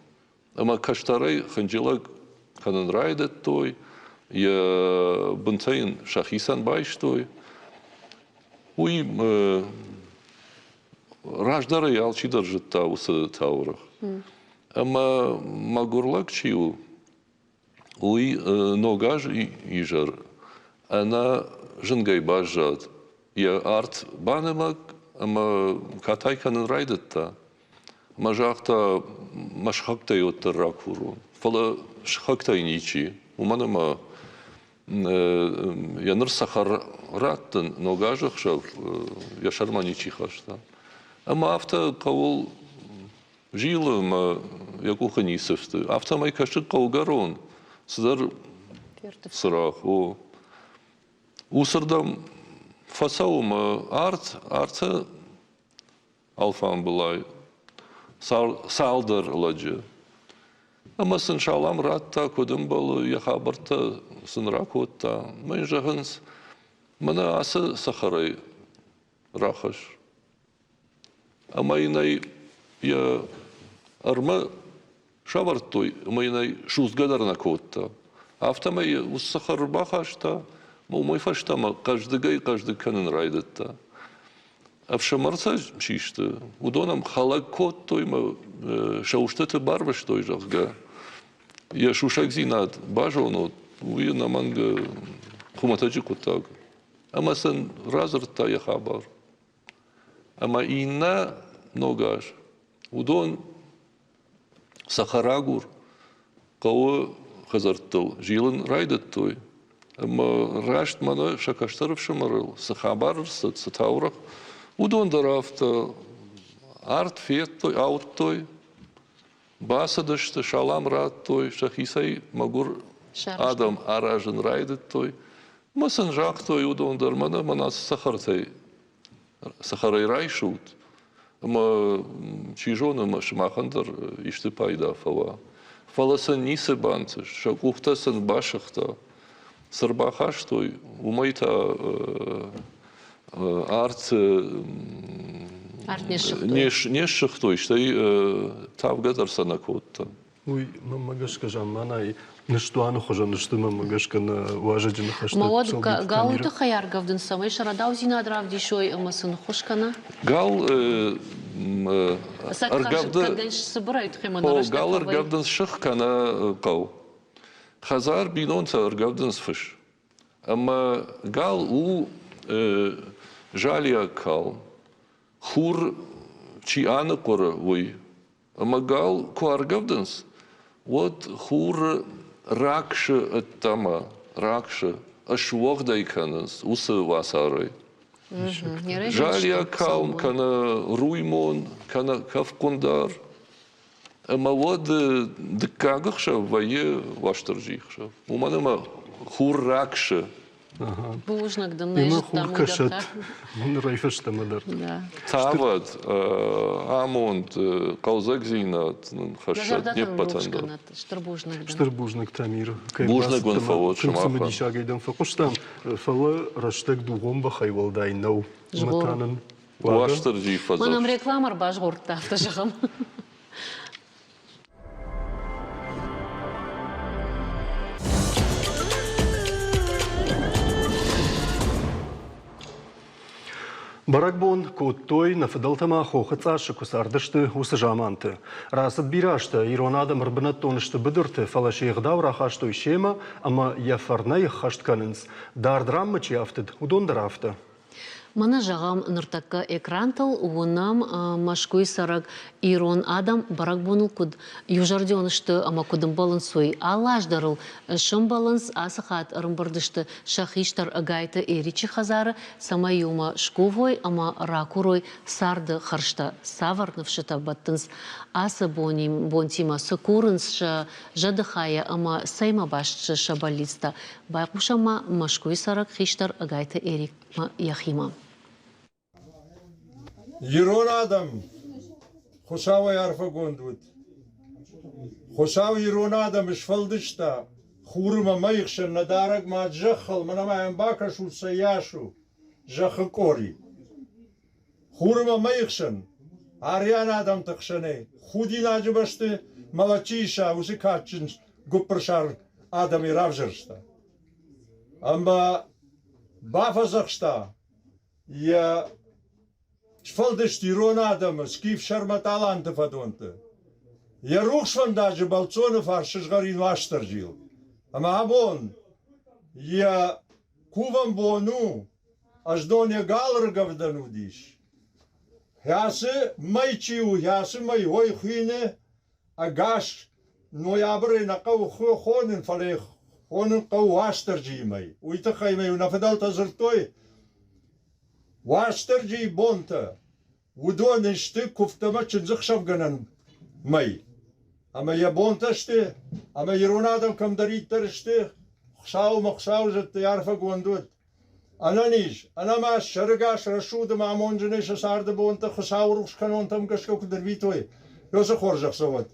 Ӕмӕ кӕстӕрӕй хынджылӕг кӕнын райдыдтой, йӕ бынтӕ йын сӕхицӕн байстой. Уый раздӕр ӕй алчидӕр зыдта уыцы таурӕгъ. Ӕмӕ мӕгуыр лӕг чи у, уый ног аз изӕр ӕнӕ зынгӕй баззад. Йӕ арт банымӕг ӕмӕ катай кӕнын райдыдта. Ӕмӕ загъта, мӕ сыхӕгтӕй уӕддӕр ракурон. Фӕлӕ сыхӕгтӕй ничи, уымӕн ӕмӕ йӕ ныр цӕхӕр раттын ног азы ӕхсӕв йӕ сӕрмӕ ничи хаста. Ӕмӕ афтӕ хъӕуыл зилы ӕмӕ йӕ къухы ницы фты. Афтӕмӕй кӕсы хъӕугӕрон цыдӕр цырагъ. О. Уыцырдӕм фӕцӕуы мӕ арт, арты алфамбылай цалдӕр лӕджы. Ӕмӕ сын салам радта, куыд ӕмбӕлы, йӕ хабӕрттӕ сын ракодта. Мӕ йын зӕгъынц, мӕнӕ ацы цӕхӕрӕй рахӕсс. Ӕмӕ йын ӕй йӕ ӕрмӕ сӕвӕрдтой ӕмӕ йын ӕй судзгӕ дӕр нӕ кодта. Афтӕмӕй уыцы цӕхӕр ӕрбахаста ӕмӕ уымӕй фӕстӕмӕ хъӕздыгӕй-хъӕздыг кӕнын райдыдта. Ӕфсымӕртӕ систы, уыдон ӕм хӕлӕг кодтой ӕмӕ сӕ устыты барвыстой, зӕгъгӕ, йӕ сусӕгдзинад базонут, уый ӕнӕмӕнг хуымӕтӕджы хъуыддаг. Ӕмӕ сын радзырдта йӕ хабар. Ӕмӕ иннӕ ног аз уыдон цӕхӕрагур хъӕуы хӕдзӕрттыл зилын райдыдтой. Ӕмӕ раст мӕнӕ сӕ кӕстӕр ӕфсымӕрыл цы хабар ӕрцыд, цы таурӕгъ, уыдон дӕр афтӕ арт федтой, ауыдтой, бацыдысты, салам радтой, сӕхицӕй мӕгуыр адӕм аразын райдыдтой. Мӕ сын загътой уыдон дӕр, мӕнӕ мӕнӕ цы цӕхӕртӕй цӕхӕрӕй райсут, ӕмӕ чи зоны, ӕмӕ сымахӕн дӕр исты пайда фӕуа. Фӕлӕ сын ницы бантыст, сӕ къухтӕ сын басыгъта. Цы рбахастой, уымӕй та арт не ссыгътой, стӕй тавгӕ дӕр сӕ нӕ кодта. Уый мӕнмӕ гӕсгӕ замманай ныстуаны хуызӕн сты мӕнмӕ гӕсгӕ нӕ уазӕджы ныхӕстӕ. Ма уӕд галуы тыххӕй ӕргӕвдын, цӕмӕй сӕ рӕдаудзинад равдисой ӕмӕ сын ххуыс кӕна? Гал ӕргӕвды гал ӕргӕвдынц сых кӕнӕ хъӕу. Хӕдзар бинонтӕ ӕргӕвдынц фыс. Ӕмӕ гал у залиаг калм. Хур чи аныхъуыры, уый. Ӕмӕ гал куы ӕргӕвдынц, уӕд хур раксы ӕддӕмӕ, раксы, ӕсуӕгъд ӕй кӕнынц уыцы уацарӕй. Залиаг калм кӕнӕ руймон, кӕнӕ кӕфхъуындар. Ӕмӕ уӕд дыккаг ӕхсӕв вӕййы Уастырджийы хсӕв. Уымӕн ӕмӕ хур раксы. Бузныг дын, нӕ зыдтам хур кӕсӕд нырӕй фӕстӕмӕ дӕр. Тавӕд, амонд, хъӕлдзӕгдзинад нын хӕссӕд не ппӕтӕн дӕр. Стыр бузныг дын. Стыр бузныг, Тамир. Бузныг уын фӕуӕд сымахӕн. Цымыдисагӕй дӕм фӕхъуыстам, фӕлӕ рӕстӕг дугъон бӕхӕй уӕлдай нӕу. Ӕмӕ та нын Уастырджи фӕдзӕхст. Мӕнӕм реклама ӕрбазгъордта, афтӕ зӕгъӕм. Бӕрӕгбон кодтой, нӕ фыдӕлтӕ ма хохы цъассы куы цардысты, уыцы заманты. Рацыд бирӕ азтӕ, ирон адӕм ӕрбынӕттон сты быдырты, фӕлӕ се гъдау рахастой семӕ ӕмӕ йӕ фӕрнӕй ӕххӕст кӕнынц. Дард ранмӕ чи афтыд, уыдон дӕр афтӕ. Мӕнӕ зӕгъӕм, ныртӕккӕ экрантыл уынӕм Мӕскуыйы цӕрӕг ирон адӕм бӕрӕгбоныл куыд иузӕрдион сты ӕмӕ куыд ӕмбӕлынц, уый. Алы аз дӕр ыл сӕмбӕлынц, ацы хатт ӕрӕмбырд сты сӕ хистӕр Ӕгайты Эричы хӕдзары, цӕмӕй иумӕ скувой ӕмӕ ракурой царды хӕрзтӕ. Цавӕр ныфсытӕ бӕттынц ацы бонтимӕ, цы курынц сӕ зӕдыхайӕ ӕмӕ цӕимӕ баст сты сӕ бӕллицтӕ, Байхъусӕм ма Мӕскуыйы цӕрӕг хистӕр Ӕгайты Эрикмӕ йӕхимӕ. Ирон адӕм Хуыцауӕй арфӕгонд уыд. Хуыцау ирон адӕмы сфӕлдыста хуры мӕ мӕйы хсӕн нӕ дарӕг мад зӕххыл, мӕнӕ ма йӕм бакӕсут, цӕйас у зӕххы къори. Хуры мӕ мӕйы хсӕн, ариан адӕмты хсӕнӕй худинаджы бӕсты мӕлӕт чи иса, уыцы кадджын гуыппырсар адӕмӕй равзӕрста. Ӕмӕ бафӕдзӕхста йӕ сфӕлдыст ирон адӕмы скиф-сӕрмӕт аланты фӕдонты. Йӕ рухс фӕндаджы бӕлццоны фарс сызгъӕрин Уастырджийыл. Ӕмӕ абон йӕ кувӕн бон у, Ӕздон йӕ галыргӕвдӕн уыдис. Хӕсы мӕй чи у, хӕсы мӕй ой хуины ӕгас ноябрӕй нӕ хъӕуы хонын, фӕлӕ хонын хъӕуы Уастырджийы мӕй. Уый тыххӕй ма-иу нӕ фыдӕлтӕ дзырдтой, Уастырджийы бонтӕ уыдон сты куывдтӕмӕ чындзыхсӕвгӕнӕн мӕй. Ӕмӕ йӕ бонтӕ сты, ӕмӕ ирон адӕм кӕмдӕриддӕр сты, Хуыцаумӕ Хуыцауы зӕдтӕй арфӕгонд уӕд. Ӕнӕниз, ӕнӕмаст, сӕрыгас, рӕсугъд ӕмӕ амондджынӕй сӕ царды бонтӕ Хуыцауы рухс кӕнонтӕм гӕсгӕ куыд ӕрвитой, уыцы хорзӕх сӕ уӕд.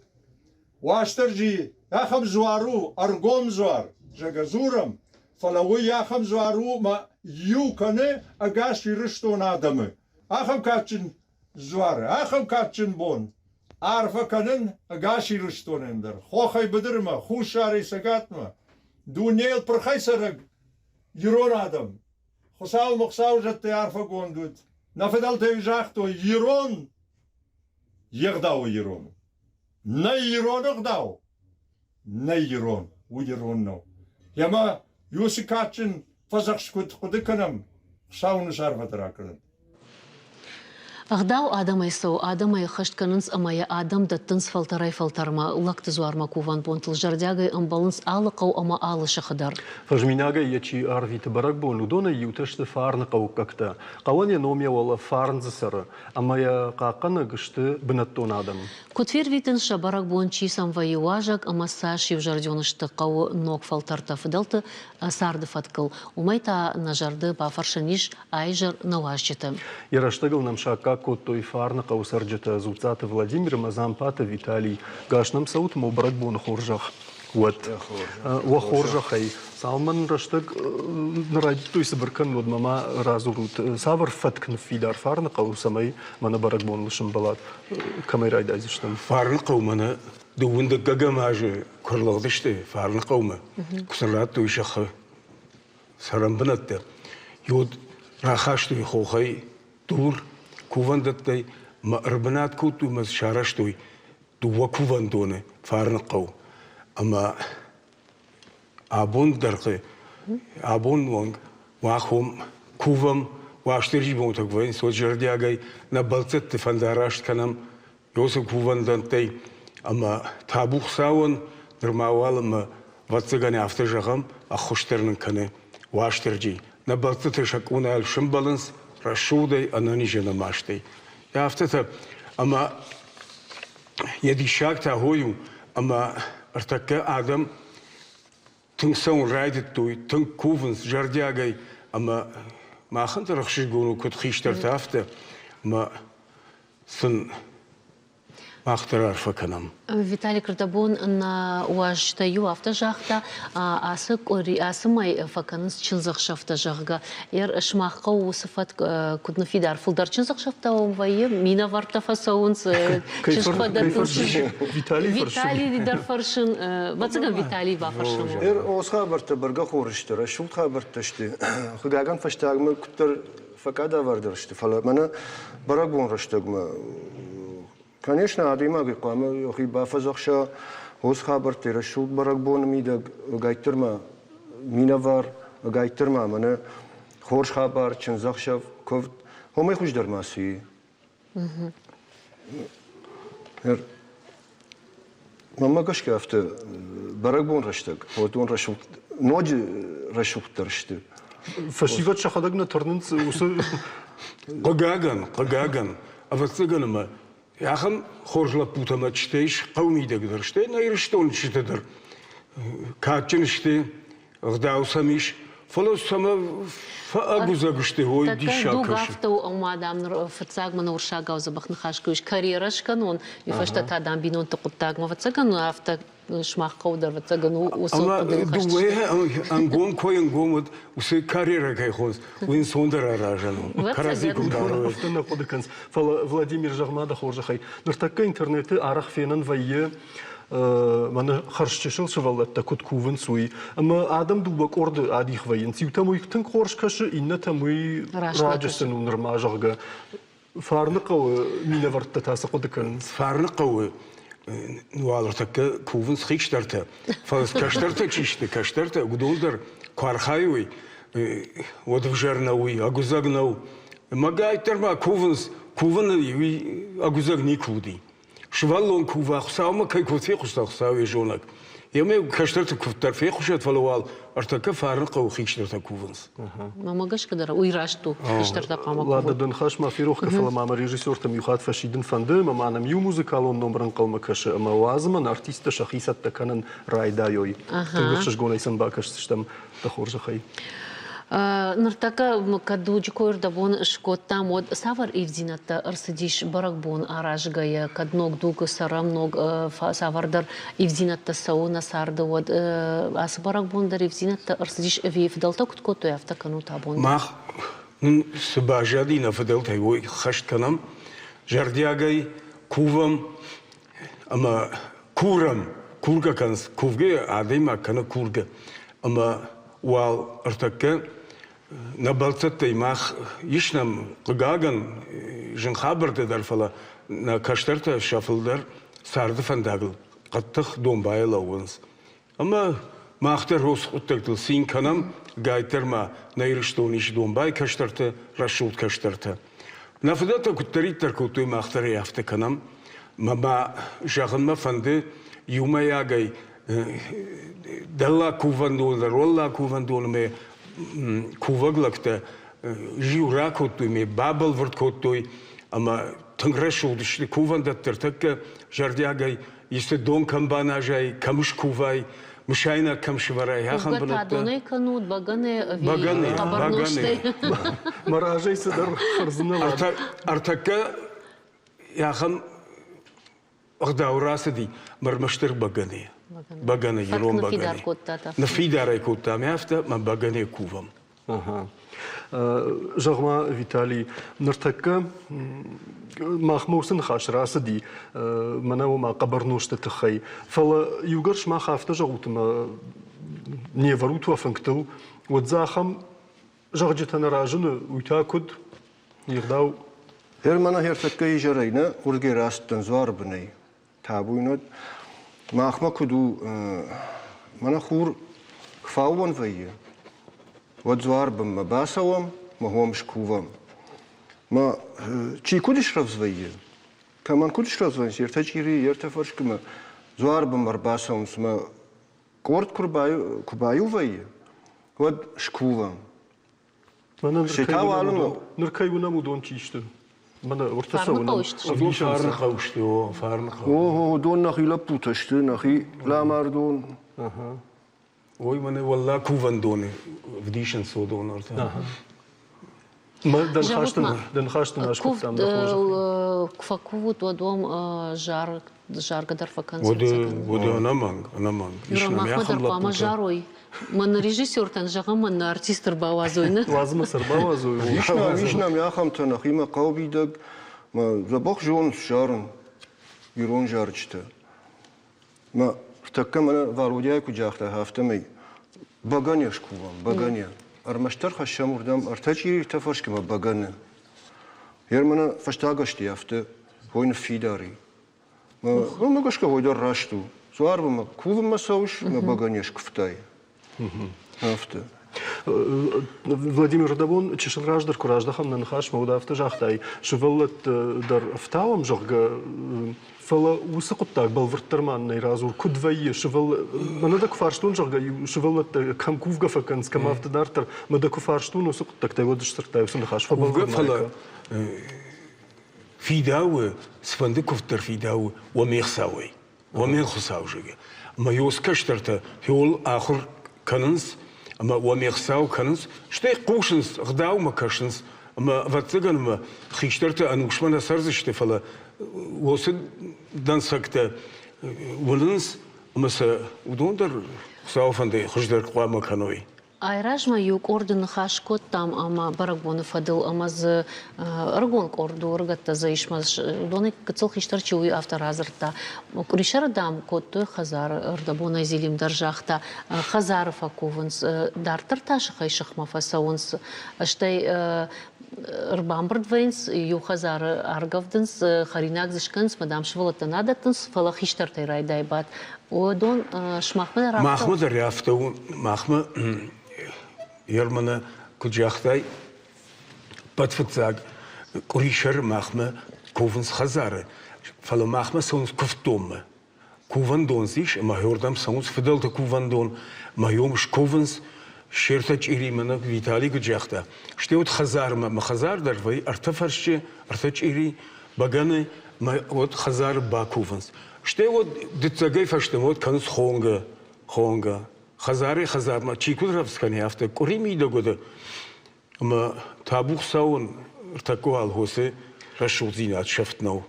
Уастырджи ахӕм дзуар у, ӕргом дзуар, зӕгъгӕ, дзурӕм, фӕлӕ уый ахӕм дзуар у, ӕмӕ иу кӕны ӕгас Ирыстоны адӕмы. Ахӕм кадджын дзуар, ахӕм кадджын бон арфӕ кӕнын ӕгас Ирыстонӕн дӕр, хохӕй быдырмӕ, хуссарӕй цӕгатмӕ, дунейыл пырхӕй цӕрӕг ирон адӕм. Хуыцау Хуыцауы зӕдтӕй арфӕгонд уыд. Нӕ фыдӕлтӕ загътой, ирон йе гъдауы ирон. Нӕ ирон ӕгъдау, нӕ ирон, уый ирон нӕу. Ӕмӕ уыцы кадджын фӕдзӕхст куыд хъуыды кӕнӕм, Хуыцауы нын арфӕтӕ ракӕнӕд. Ӕгъдау адӕмӕй цӕуы, адӕмӕй ӕххӕст кӕнынц ӕмӕ йӕ адӕм дӕттынц фӕлтӕрӕй-фӕлтӕрмӕ. Лӕгты дзуармӕ кувӕн бонтыл зӕрдиагӕй ӕмбӕлынц алы хъӕу ӕмӕ алы сыхы дӕр. Фӕзминагӕй йӕ чи ӕрвиты бӕрӕгбон, уыдонӕй иутӕ сты Фарны хъӕуккӕгтӕ. Хъӕуӕн йӕ ном йӕ уӕлӕ Фарн дзы цӕры, ӕмӕ йӕ хъахъхъӕнӕг сты бынӕттон адӕм. Куыд фервитынц сӕ бӕрӕгбон, чи сӕм вӕййы уазӕг ӕмӕ цас иузӕрдион сты хъӕуы ног фӕлтӕртӕ фыдӕлты царды фӕткыл, уымӕй та нӕ зӕрды бафӕрсӕн ис аизӕр нӕ уазджыты. Йӕ рӕстӕгыл нӕм саккаг кодтой Фарныхъӕуы цӕрджытӕ Дзуццаты Владимир ӕмӕ Дзампаты Виталий. Гас нӕм цӕут ӕмӕ бӕрӕгбоны хорзӕх уӕд. Уӕ хорзӕхӕй, цалынмӕ нын рӕстӕг райдыдтой цыбыр кӕнын, уӕдмӕ ма радзурут, цавӕр фӕтк ныффидар Фарныхъӕуы, цӕмӕй мӕнӕ бӕрӕгбоныл сӕмбӕлат, кӕмӕй райдайдзыстӕм? Фарныхъӕумӕ нӕ дыууын дыккӕгӕм азы куы рлыгъдысты Фарныхъӕумӕ, куы сын радтой сыхы цӕрӕнбынӕттӕ, уӕд рахастой хохӕй дур кувӕндӕттӕй мӕ ӕрбынат кодтой мӕ сарӕзтой дыууӕ кувӕндоны Фарныхъӕу. Ӕмӕ абон дӕргъы, абон онг мах уым кувӕм, Уастырджи бонтӕ куы вӕййынц, уӕд зӕрдиагӕй нӕ бӕлццӕтты фӕндараст кӕнӕм уыцы кувӕндӕттӕй ӕмӕ табу Хуыцауӕн, нырма уалынмӕ, ӕвӕццӕгӕн, афтӕ зӕгъӕм, ӕххуыс дӕр нын кӕны Уастырджи. Нӕ бӕлццӕттӕ сӕ къонайыл сӕмбӕлынц рӕсугъдӕй, ӕнӕниз ӕнӕмастӕй. Афтӕтӕ ӕмӕ йӕ диссаг та хой у, ӕмӕ ӕртӕккӕ адӕм. тынг цӕуын райдыдтой, тынг кувынц зӕрдиагӕй ӕмӕ махӕн дӕр ӕхсызгон у, куыд хистӕртӕ, афтӕ ӕмӕ сын мах дӕр арфӕ кӕнӕм. Виталий Крдобон нӕ уазджытӕй иу афтӕ загъта, ацы къуыри, ацы мӕй фӕкӕнынц чындзӕхсӕвтӕ, зӕгъгӕ. Ер сымах хъӕуы уыцы фӕтк куыд ныффидар? Фылдӕр чындзӕхсӕвтӕ уым вӕййы, минӕвӕрттӕ фӕцӕуынц, чызг фӕдӕттынц. Виталий дӕр фӕрсын, ӕвӕццӕгӕн Виталий бафӕрсын. Ер ос хабӕрттӕ бӕргӕ хорз сты, рӕсугъд хабӕрттӕ сты. Хъыгагӕн фӕстагмӕ куыддӕр фӕкадавардӕр сты, фӕлӕ мӕнӕ бӕрӕгбон рӕстӕгмӕ Конечно, адӕймагӕй хъуамӕ йӕхи бафӕдзӕхса уыцы хабӕрттӕй рӕсугъд бӕрӕгбоны мидӕг, ӕгайтдӕр ма минӕвар, ӕгайтдӕр ма мӕнӕ хорз хабар, чындзӕхсӕв, куывд. Уымӕй хуыздӕр ма цы и? Мӕнмӕ гӕсгӕ афтӕ бӕрӕгбон рӕстӕг, уыдон рӕсугъд, ноджы рӕсугъддӕр сты. Фӕсивӕд сӕхӕдӕг нӕ тырнынц уыцы Хъыгагӕн, хъыгагӕн, ӕвӕццӕгӕн ӕмӕ ахӕм хорз лӕппутӕ ӕмӕ чызджытӕ ис хъӕуы мидӕг дӕр, стӕй нӕ Ирыстоны чызджытӕ дӕр кадджын сты, ӕгъдау сӕм ис, фӕлӕ цӕмӕ фӕӕгуыдзӕг сты, ой, диссаг Дуг кӕсы. афтӕ у, ӕмӕ, дам, ныр фыццаг мын уырыссагау дзӕбӕх ныхас куы ис, карьерӕ скӕнон, уый фӕстӕ та, дам, бинонты хъуыддагмӕ, ӕвӕццӕгӕн, афтӕ сымах хъӕуы дӕр, ӕвӕццӕгӕн, уыцы хъуыдыйыл хӕст Дыууӕ ӕнгом кой ӕнгом уыд, уыцы карьерӕ кӕй хонынц, уый ӕнцондӕр аразӕн у. Кӕрӕдзи куы дарой. Афтӕ нӕ хъуыды кӕнынц. Фӕлӕ, Владимир, зӕгъ-ма дӕ хорзӕхӕй, ныртӕккӕ интернеты арӕх фенӕн вӕййы мӕнӕ хӕрзчысыл сывӕллӕттӕ куыд кувынц, уый. Ӕмӕ адӕм дыууӕ къорды адих вӕййынц. Иутӕм уый тынг хорз кӕсы, иннӕтӕм уый раджы сын у нырма, зӕгъгӕ. Фарныхъӕуы минӕвӕрттӕ та цы хъуыды кӕнынц? Фарныхъӕуы уал ӕртӕккӕ кувынц хистӕртӕ, фӕлӕ кӕстӕртӕ чи сты, кӕстӕртӕ, уыдон дӕр куы архайой, уӕд ӕвзӕр нӕу уый, ӕгуыдзӕг нӕу. Ӕмӕ гайддӕр ма кувынц, кувыны уый ӕгуыдзӕг никуы уыди. Сывӕллон кува, Хуыцаумӕ кӕй куывд фехъуыста, Хуыцау йӕ зонӕг. Емӕ кӕстӕрты куывд дӕр фехъусӕд, фӕлӕ уал ӕртӕккӕ фарны хъӕуы хистӕртӕ кувынц. Мӕнмӕ гӕсгӕ дӕр уый раст у, хистӕртӕ хъуамӕ кувой. Ладно, дӕ ныхас ма ферох кӕн, фӕлӕ ма мӕ режиссертӕм иу хатт фӕсидын фӕнды, ӕмӕ ма нӕм иу музыкалон номыр ӕнхъӕлмӕ кӕсы, ӕмӕ уадз мӕн артисттӕ сӕхи цӕттӕ кӕнын райдайой. Тынг ӕхсызгонӕй сын бакӕсдзыстӕм дӕ хорзӕхӕй. Ныртӕккӕ кӕд дуджы кой ӕрдӕбон скодтам, уӕд цавӕр ивддзинӕдтӕ ӕрцыдис бӕрӕгбон аразгӕйӕ, кӕд ног дугы цӕрӕм, ног цавӕрдӕр ивддзинӕдтӕ цӕуы нӕ царды, уӕд ацы бӕрӕгбон дӕр ивддзинӕдтӕ ӕрцыдис ӕви фыдӕлтӕ куыд кодтой, афтӕ кӕнут абон? Мах нын цы баззади нӕ фыдӕлтӕй, уый хӕст кӕнӕм, зӕрдиагӕй кувӕм ӕмӕ курӕм, кургӕ кӕнынц, кувгӕ адӕймаг кӕны кургӕ. Ӕмӕ уал ӕртӕккӕ нӕ бӕлццӕттӕй мах ис нӕм, хъыгагӕн, зын хабӕрттӕ дӕр, фӕлӕ нӕ кӕстӕртӕ сӕ фылдӕр царды фӕндагыл хъӕддых домбайӕ лӕууынц. Ӕмӕ мах дӕр уыцы хъуыддӕгтыл цин кӕнӕм, гайддӕр ма нӕ Ирыстоны ис домбай кӕстӕртӕ, рӕсугъд кӕстӕртӕ. Нӕ фыдӕлтӕ куыддӕриддӕр кодтой, мах дӕр ӕй афтӕ кӕнӕм. Мӕ ма зӕгъын мӕ фӕнды иумӕйагӕй дӕллаг кувӕндон дӕр, уӕллаг кувӕндоны мӕ кувӕг лӕгтӕ зиу ракодтой, ме бабӕлвырд кодтой ӕмӕ тынг рӕсугъд сты кувӕндӕттӕ ӕртӕккӕ зӕрдиагӕй исты дон кӕм баназай, кӕм скувай, мысайнаг кӕм сывӕрай, ахӕм бынӕттӕ. донӕй кӕнут, бӕгӕны ӕви хъӕбӕр нозтӕй? Мӕ разӕй цыдӕр хӕрдзынӕ. Ӕртӕккӕ ахӕм ӕгъдау рацыди, ӕрмӕстдӕр бӕгӕны. Бӕгӕны, ирон бӕгӕны. Ныффидар ӕй кодтам афтӕ, мӕ бӕгӕны кувӕм. Зӕгъ-ма, Виталий, ныртӕккӕ махмӕ уыцы ныхас рацыди, мӕнӕ уымӕ хъӕбӕр нозты тыххӕй. Фӕлӕ иугӕр сымах афтӕ зӕгъут ӕмӕ не вӕрут уӕ фынгтыл, уӕд дзы ахӕм зӕгъджытӕ нӕ разыны, уый та куыд? Не гъдау. Гъер мӕнӕ ӕртӕккӕ изӕрӕй нӕ уырдыгӕй рацыдтӕн дзуары бынӕй. Табуйнаг. Махмӕ куыд у, мӕнӕ хур куы фӕаууон вӕййы, уӕд дзуары бынмӕ бацӕуӕм мӕ хом скувӕм. Мӕ чи куыд срӕвдз вӕййы, кӕмӕн куыд срӕвдз вӕййынц, ӕртӕ чъирийы, ӕртӕ фӕрскмӕ дзуары бынмӕ ӕрбацӕуынц мӕ къорд куы баиу вӕййы, уӕд скувӕм. Ныр кӕй уынӕм, уыдон чи сты? Мӕнӕ уыртӕ сӕ уынӕм. Фарны сты, о, фарны хъӕу. О, уыдон нӕхи лӕппутӕ сты, нӕхи ламардон. Ой, мӕнӕ уӕллаг кувӕндоны вдисынц уыдон ӕртӕ. Дӕ ныхӕсты нӕ скуывтам дӕ хорзӕх. Куы фӕкувут, уӕд уӕм заргӕ дӕр фӕкӕнынц. Уӕдӕ ӕнӕмӕнг, ӕнӕмӕнг. Ис нӕм Махмӕ дӕр хъуамӕ зарой. Мӕн режиссертӕн зӕгъӕм, мӕн артист ӕрбауадзой, нӕ? Уадзмӕ цы ӕрбауадзой. Ис нӕм, ис нӕм ахӕмтӕ нӕхимӕ хъӕубидӕг. Дзӕбӕх зонынц зарын ирон зарджытӕ. Мӕ тӕккӕ мӕнӕ Валодяйы куыд загъта, афтӕмӕй бӕгӕны скувӕм, бӕгӕны. Ӕрмӕстдӕр хӕссӕм уырдӕм ӕртӕ чъири, ӕртӕ фӕрскы бӕгӕны. Ер мӕнӕ фӕстаг ӕзты афтӕ хой ныффидар и. Уымӕ гӕсгӕ хой дӕр раст у. Дзуарвӕмӕ кувынмӕ цӕуыс, мӕ бӕгӕны скуывтай. Афтӕ. Владимир, дӕ чысыл раздӕр куы раздӕхӕм нӕ ныхасмӕ, уӕд афтӕ загътай, сывӕллӕтты дӕр ӕфтауӕм, зӕгъгӕ, фӕлӕ уыцы хъуыддаг бӕлвырддӕр ма нӕ радзур, куыд вӕййы, мӕнӕ дӕ куы фарстон, зӕгъгӕ, сывӕллӕттӕ кӕм кувгӕ фӕкӕнынц, кӕм афтӕ дарддӕр, мӕ дӕ куы фарстон уыцы хъуыддӕгтӕй, уӕд сдзырдтай уыцы ныхас. Кувгӕ, фӕлӕ фидауы, цыфӕнды куывд дӕр фидауы уӕ ме хцауӕй. Уомӕн Хуцау зӕгъы. Ӕма ёс кӕстӕртӕ хеуыл ахур кӕнынц ӕма уоми ӕхцау кӕнынц, стӕй хъусынц, ӕгъдаумӕ кӕсынц ӕма, ӕвӕццӕгӕн, ӕма хистӕртӕ ӕнусмӕ нӕ цӕрдзысты, фӕлӕ уоцы дӕнцӕгтӕ уынынц ӕма сӕ уыдон дӕр Хуцауы фӕндӕй хуыздӕр хъуамӕ кӕной. Айразмӕ иу къорды ныхас кодтам ӕмӕ бӕрӕгбоны фӕдыл ӕмӕ дзы ӕрыгон къорд у, ӕрыгӕттӕ дзы ис, уыдонӕй гыццыл хистӕр чи у, уый афтӕ радзырдта. Къуырисӕры, дам, кодтой хӕдзары, ӕрдӕбонӕй Зелим дӕр загъта, хӕдзары фӕкувынц, дарддӕр та сыхӕй сыхмӕ фӕцӕуынц, стӕй ӕрбамбырд вӕййынц, иу хӕдзары аргӕвдынц, хӕринаг дзы скӕнынц, мӕ, дам, сывӕллӕттӕ нӕ дӕттынц, фӕлӕ хистӕртӕй райдай бадт. Уыдон сымахмӕ дӕр афтӕ Махмӕ дӕр афтӕ у. Махмӕ Ермана, куыд загътай, ӕппӕт фыццаг къуырисӕры махмӕ кувынц хӕдзары, фӕлӕ махмӕ цӕуынц куывддонмӕ. Кувӕндон дзы ис ӕмӕ уырдӕм цӕуынц фыдӕлты кувӕндон, ӕмӕ йом скувынц се ртӕ чъиримӕ, нӕ Виталий куыд загъта, стӕй уӕд хӕдзармӕ, мӕ хӕдзар дӕр вӕййы ӕртӕ фӕрсчы, ӕртӕ чъири, бӕгӕны, мӕ уӕд хӕдзары бакувынц. Стӕй уӕд дыццӕгӕй фӕстӕмӕ уӕд кӕнынц хонгӕ, хонгӕ. Хӕдзарӕй хӕдзармӕ чи куыд рӕвдз кӕны, афтӕ къуыри мидӕг уӕд ӕмӕ табу Хуыцауӕн ӕртӕккӕ уал хосы рӕсугъддзинад сӕфт нӕу.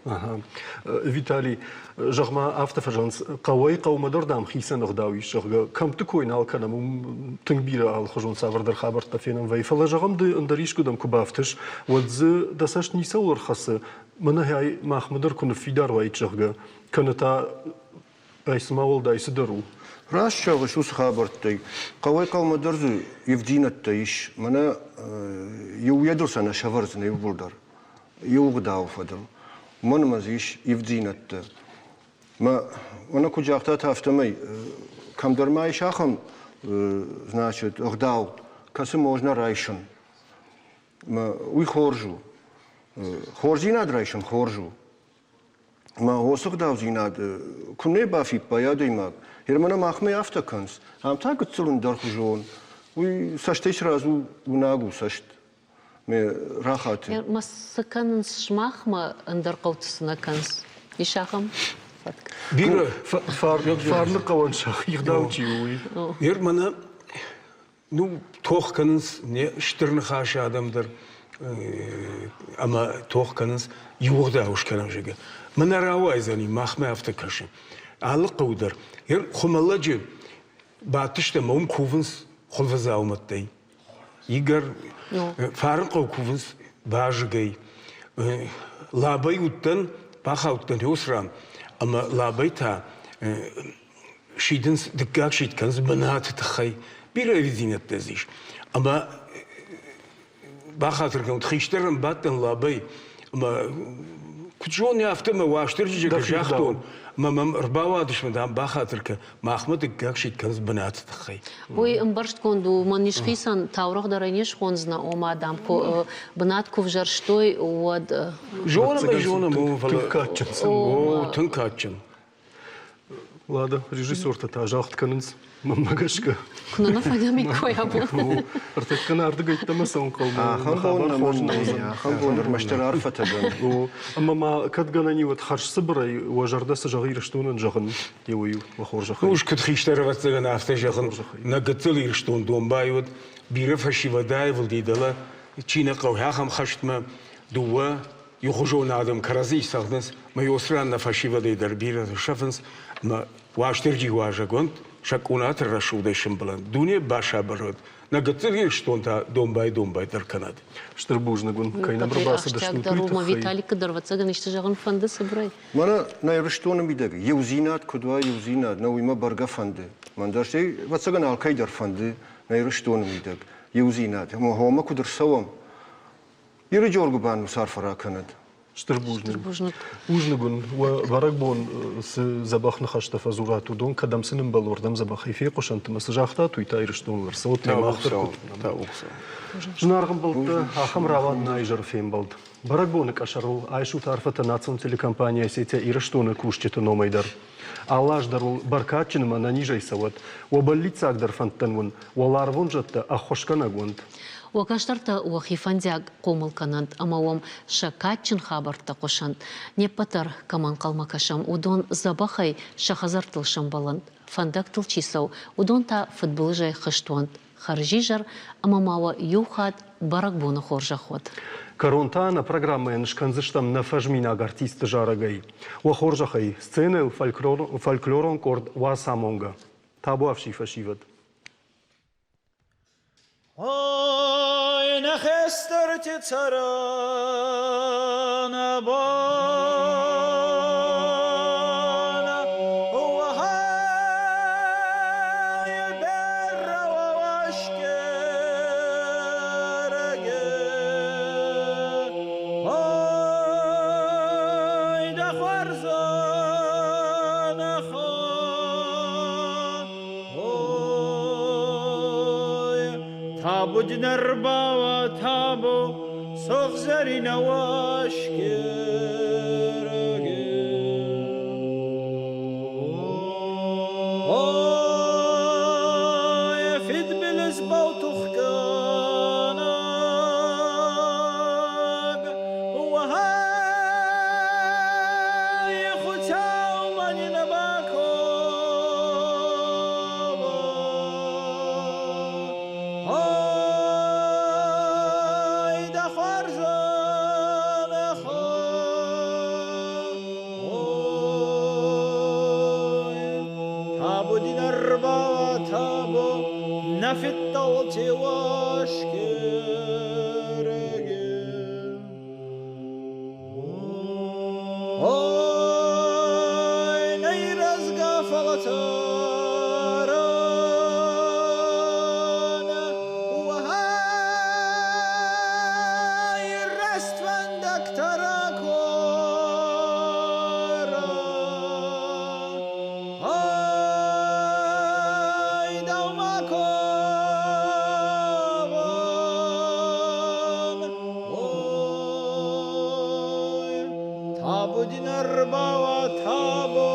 Виталий, зӕгъ-ма, афтӕ фӕзӕгъынц, хъӕуӕй хъӕумӕ дӕр, дам, хицӕн ӕгъдау ис, зӕгъгӕ, кӕмтты кой нал кӕнӕм, уым тынг бирӕ алыхуызон цавӕрдӕр хабӕрттӕ фенӕн вӕййы. Фӕлӕ, зӕгъӕм, ды ӕндӕр искуыдӕм куы бафтыс, уӕд дзы дӕ цӕст ницӕуыл ӕрхӕцы, мӕнӕ ай махмӕ дӕр куы ныффидар уаид, зӕгъгӕ, кӕнӕ та ай цыма уӕлдай цыдӕр у. Раст зӕгъыс уыцы хабӕрттӕй. Хъӕуӕй-хъӕумӕ дӕр дзы ивдзинӕдтӕ ис. Мӕнӕ иу йедыл сӕ нӕ сӕвӕрдзынӕ иууылдӕр. Иу ӕгъдауы фӕдыл. Уымӕн ӕмӕ дзы ис ивдзинӕдтӕ. Мӕ, мӕнӕ куыд загътат, афтӕмӕй кӕмдӕр ма ис ахӕм, значит, ӕгъдау, кӕцы можно райсын. Уый хорз у. Хорздзинад райсын хорз у. Мӕ уыцы ӕгъдаудзинад куы нӕ бафиппайа адӕймаг, Гермӕнӕ махмӕ афтӕ кӕнынц, ам та гыццыл ӕндӕрхуызон. Уый цӕстӕй сразу уынаг у цӕст. Мӕ рахаты. Ма цы кӕнынц сымахмӕ, ӕндӕр хъӕуты цы нӕ кӕнынц? Ис ахӕм фӕтк? Бирӕ. Фарны хъӕуӕн сӕхи ӕгъдау чи у, уый. Гермӕнӕ Ну, тох кӕнынц не стыр ныхасы адӕм дӕр ӕмӕ тох кӕнынц иугъдау скӕнӕм, зӕгъгӕ. Мӕнӕ рауайдзӕни, махмӕ афтӕ кӕсы. Алы хъӕу дӕр. Хуымӕллӕджы бадтысты ӕмӕ уым кувынц хуылфыдзаумӕттӕй. Игорь, Фарнхъӕу кувынц базыгӕй. Лабӕй уыдтӕн, бахаудтӕн ран, ӕмӕ Лабӕй та сидынц, дыккаг сидт кӕнынц бынаты тыххӕй. Бирӕ ивддзинӕдтӕ дзы ис. Ӕмӕ бахатыр кӕнут, хистӕрӕн бадтӕн Лабӕй, ӕмӕ куыд зоны, афтӕ мӕ Уастырджиджы куы загътон, ӕмӕ мӕм ӕрбауадысты, дам, бахатыр кӕн, махмӕ дыккаг сидт кӕнынц бынаты тыххӕй. Уый ӕмбӕрстгонд у, мӕн ис хицӕн таурӕгъ дӕр ӕй не схондзынӕ, ома, дам, куы бынат куы взӕрстой, уӕд... Зонӕм ӕй, зонӕм, фӕлӕ... Тынг кадджын. О, тынг кадджын. Лада, режиссертӕ та загъд кӕнынц, мӕнмӕ гӕсгӕ. Куы нӕ фӕдӕмиккой абон. Ӕртӕккӕ нӕ ардыгӕйттӕ мӕ цӕуын хъӕуы. Ахӕм бон нӕ ахӕм бон ӕрмӕстдӕр арфӕтӕ дӕн. Ӕмӕ ма кӕд гӕнӕн и, уӕд хӕрзцыбырӕй уӕ зӕрдӕ цы зӕгъы Ирыстонӕн зӕгъын, еуӕй-иу уӕ хорзӕхӕй. Ус куыд хистӕр, ӕвӕццӕгӕн, афтӕ зӕгъын, нӕ гыццыл Ирыстон домбай уыд, бирӕ фӕсивӕд аивылди дӕлӕ, чи нӕ хъӕуы, ахӕм хӕстмӕ дыууӕ иухуызон адӕм кӕрӕдзийы цӕгъдынц, мӕ уыцы ран нӕ фӕсивӕдӕй дӕр бирӕтӕ сӕфынц, мӕ Уастырджи уазӕгонд сӕ къонаты рӕсугъдӕй сымбӕлӕнт, дуне басабыр уӕд, нӕ гыццыл Ирыстон та домбай-домбайдӕр кӕнӕд. Стыр бузныг уын, кӕй нӕм ӕрбацыдыстут, уый тыххӕй. Виталикы дӕр, ӕвӕццӕгӕн, исты зӕгъын фӕнды цыбырӕй. Мӕнӕ нӕ Ирыстоны мидӕг иудзинад куыд уа, иудзинад, нӕ уый мӕ бӕргӕ фӕнды. Мӕн дӕр стӕй, ӕвӕццӕгӕн, алкӕй дӕр фӕнды нӕ Ирыстоны мидӕг иудзинад. Ӕмӕ хомӕ куыд ӕрцӕуӕм, Иры Джоргуыбан уыцы арфӕ ракӕнӕд. Стыр бузныг. Бузныг уын, уӕ бӕрӕгбон цы дзӕбӕх ныхӕстӕ фӕдзурат, уыдон кӕдӕм сын ӕмбӕлы, уырдӕм дзӕбӕхӕй фехъуысӕнт ӕмӕ цы загътат, уый та Ирыстоныл ӕрцӕуӕд, нӕ мах дӕр куыд. Зынаргъ ӕмбӕлттӕ, ахӕм рауад нӕ изӕры фембӕлд. Бӕрӕгбоны къӕсӕрыл айсут арфӕтӕ национ телекомпани Осетия Ирыстоны кусджыты номӕй дӕр. Алы аз дӕр уыл бӕркадджын ӕмӕ ӕнӕнизӕй цӕуӕд. Уӕ бӕллиццагдӕр фӕндтӕн уын уӕларвон зӕдтӕ ӕххуысгӕнӕг уӕнт. Уӕ кӕстӕртӕ уӕхи фӕндиаг хъомыл кӕнӕнт ӕмӕ уӕм сӕ кадджын хабӕрттӕ хъуысӕнт. Не ппӕт дӕр кӕмӕ ӕнхъӕлмӕ кӕсӕм, уыдон дзӕбӕхӕй сӕ хӕдзӕрттыл сӕмбӕлӕнт. Фӕндӕгтыл чи цӕуы, уыдон та фыдбылызӕй хызт уӕнт. Хӕрзизӕр ӕмӕ ма уӕ иу хатт бӕрӕгбоны хорзӕх уӕд! Кӕрон та нӕ программӕйӕн скӕндзыстӕм нӕ фӕзминаг артистты зарӕгӕй. Уӕ хорзӕхӕй, сценӕйыл фольклорон къорд Уацамонгӕ. Табуафси, фӕсивӕд! Ой, нӕ хестӕрти цӕрӕн бон, Уӕхӕй берӕ уӕскерӕги. Ой, дӕ хуарзӕнхӕ, Ой, табу дин ӕрбауа, табу, сыгъзӕрийнӕ уаскерги. Ой, фидбилиз бау тухгӕнӕг, Уӕхӕй Хуцау ма нин бакова. Ой, дӕ хуарзӕнхӕ, ой, табу дин ӕрбауа, табу, нӕ фидтӕлти Уаскерги. Ой, нӕ ирӕзгӕ фӕлтӕрӕн, Уӕй, рӕствӕндӕгтӕ ракорӕ. Ой, дӕумӕ ковӕн, Ой, табу дин ӕрбауа, табу.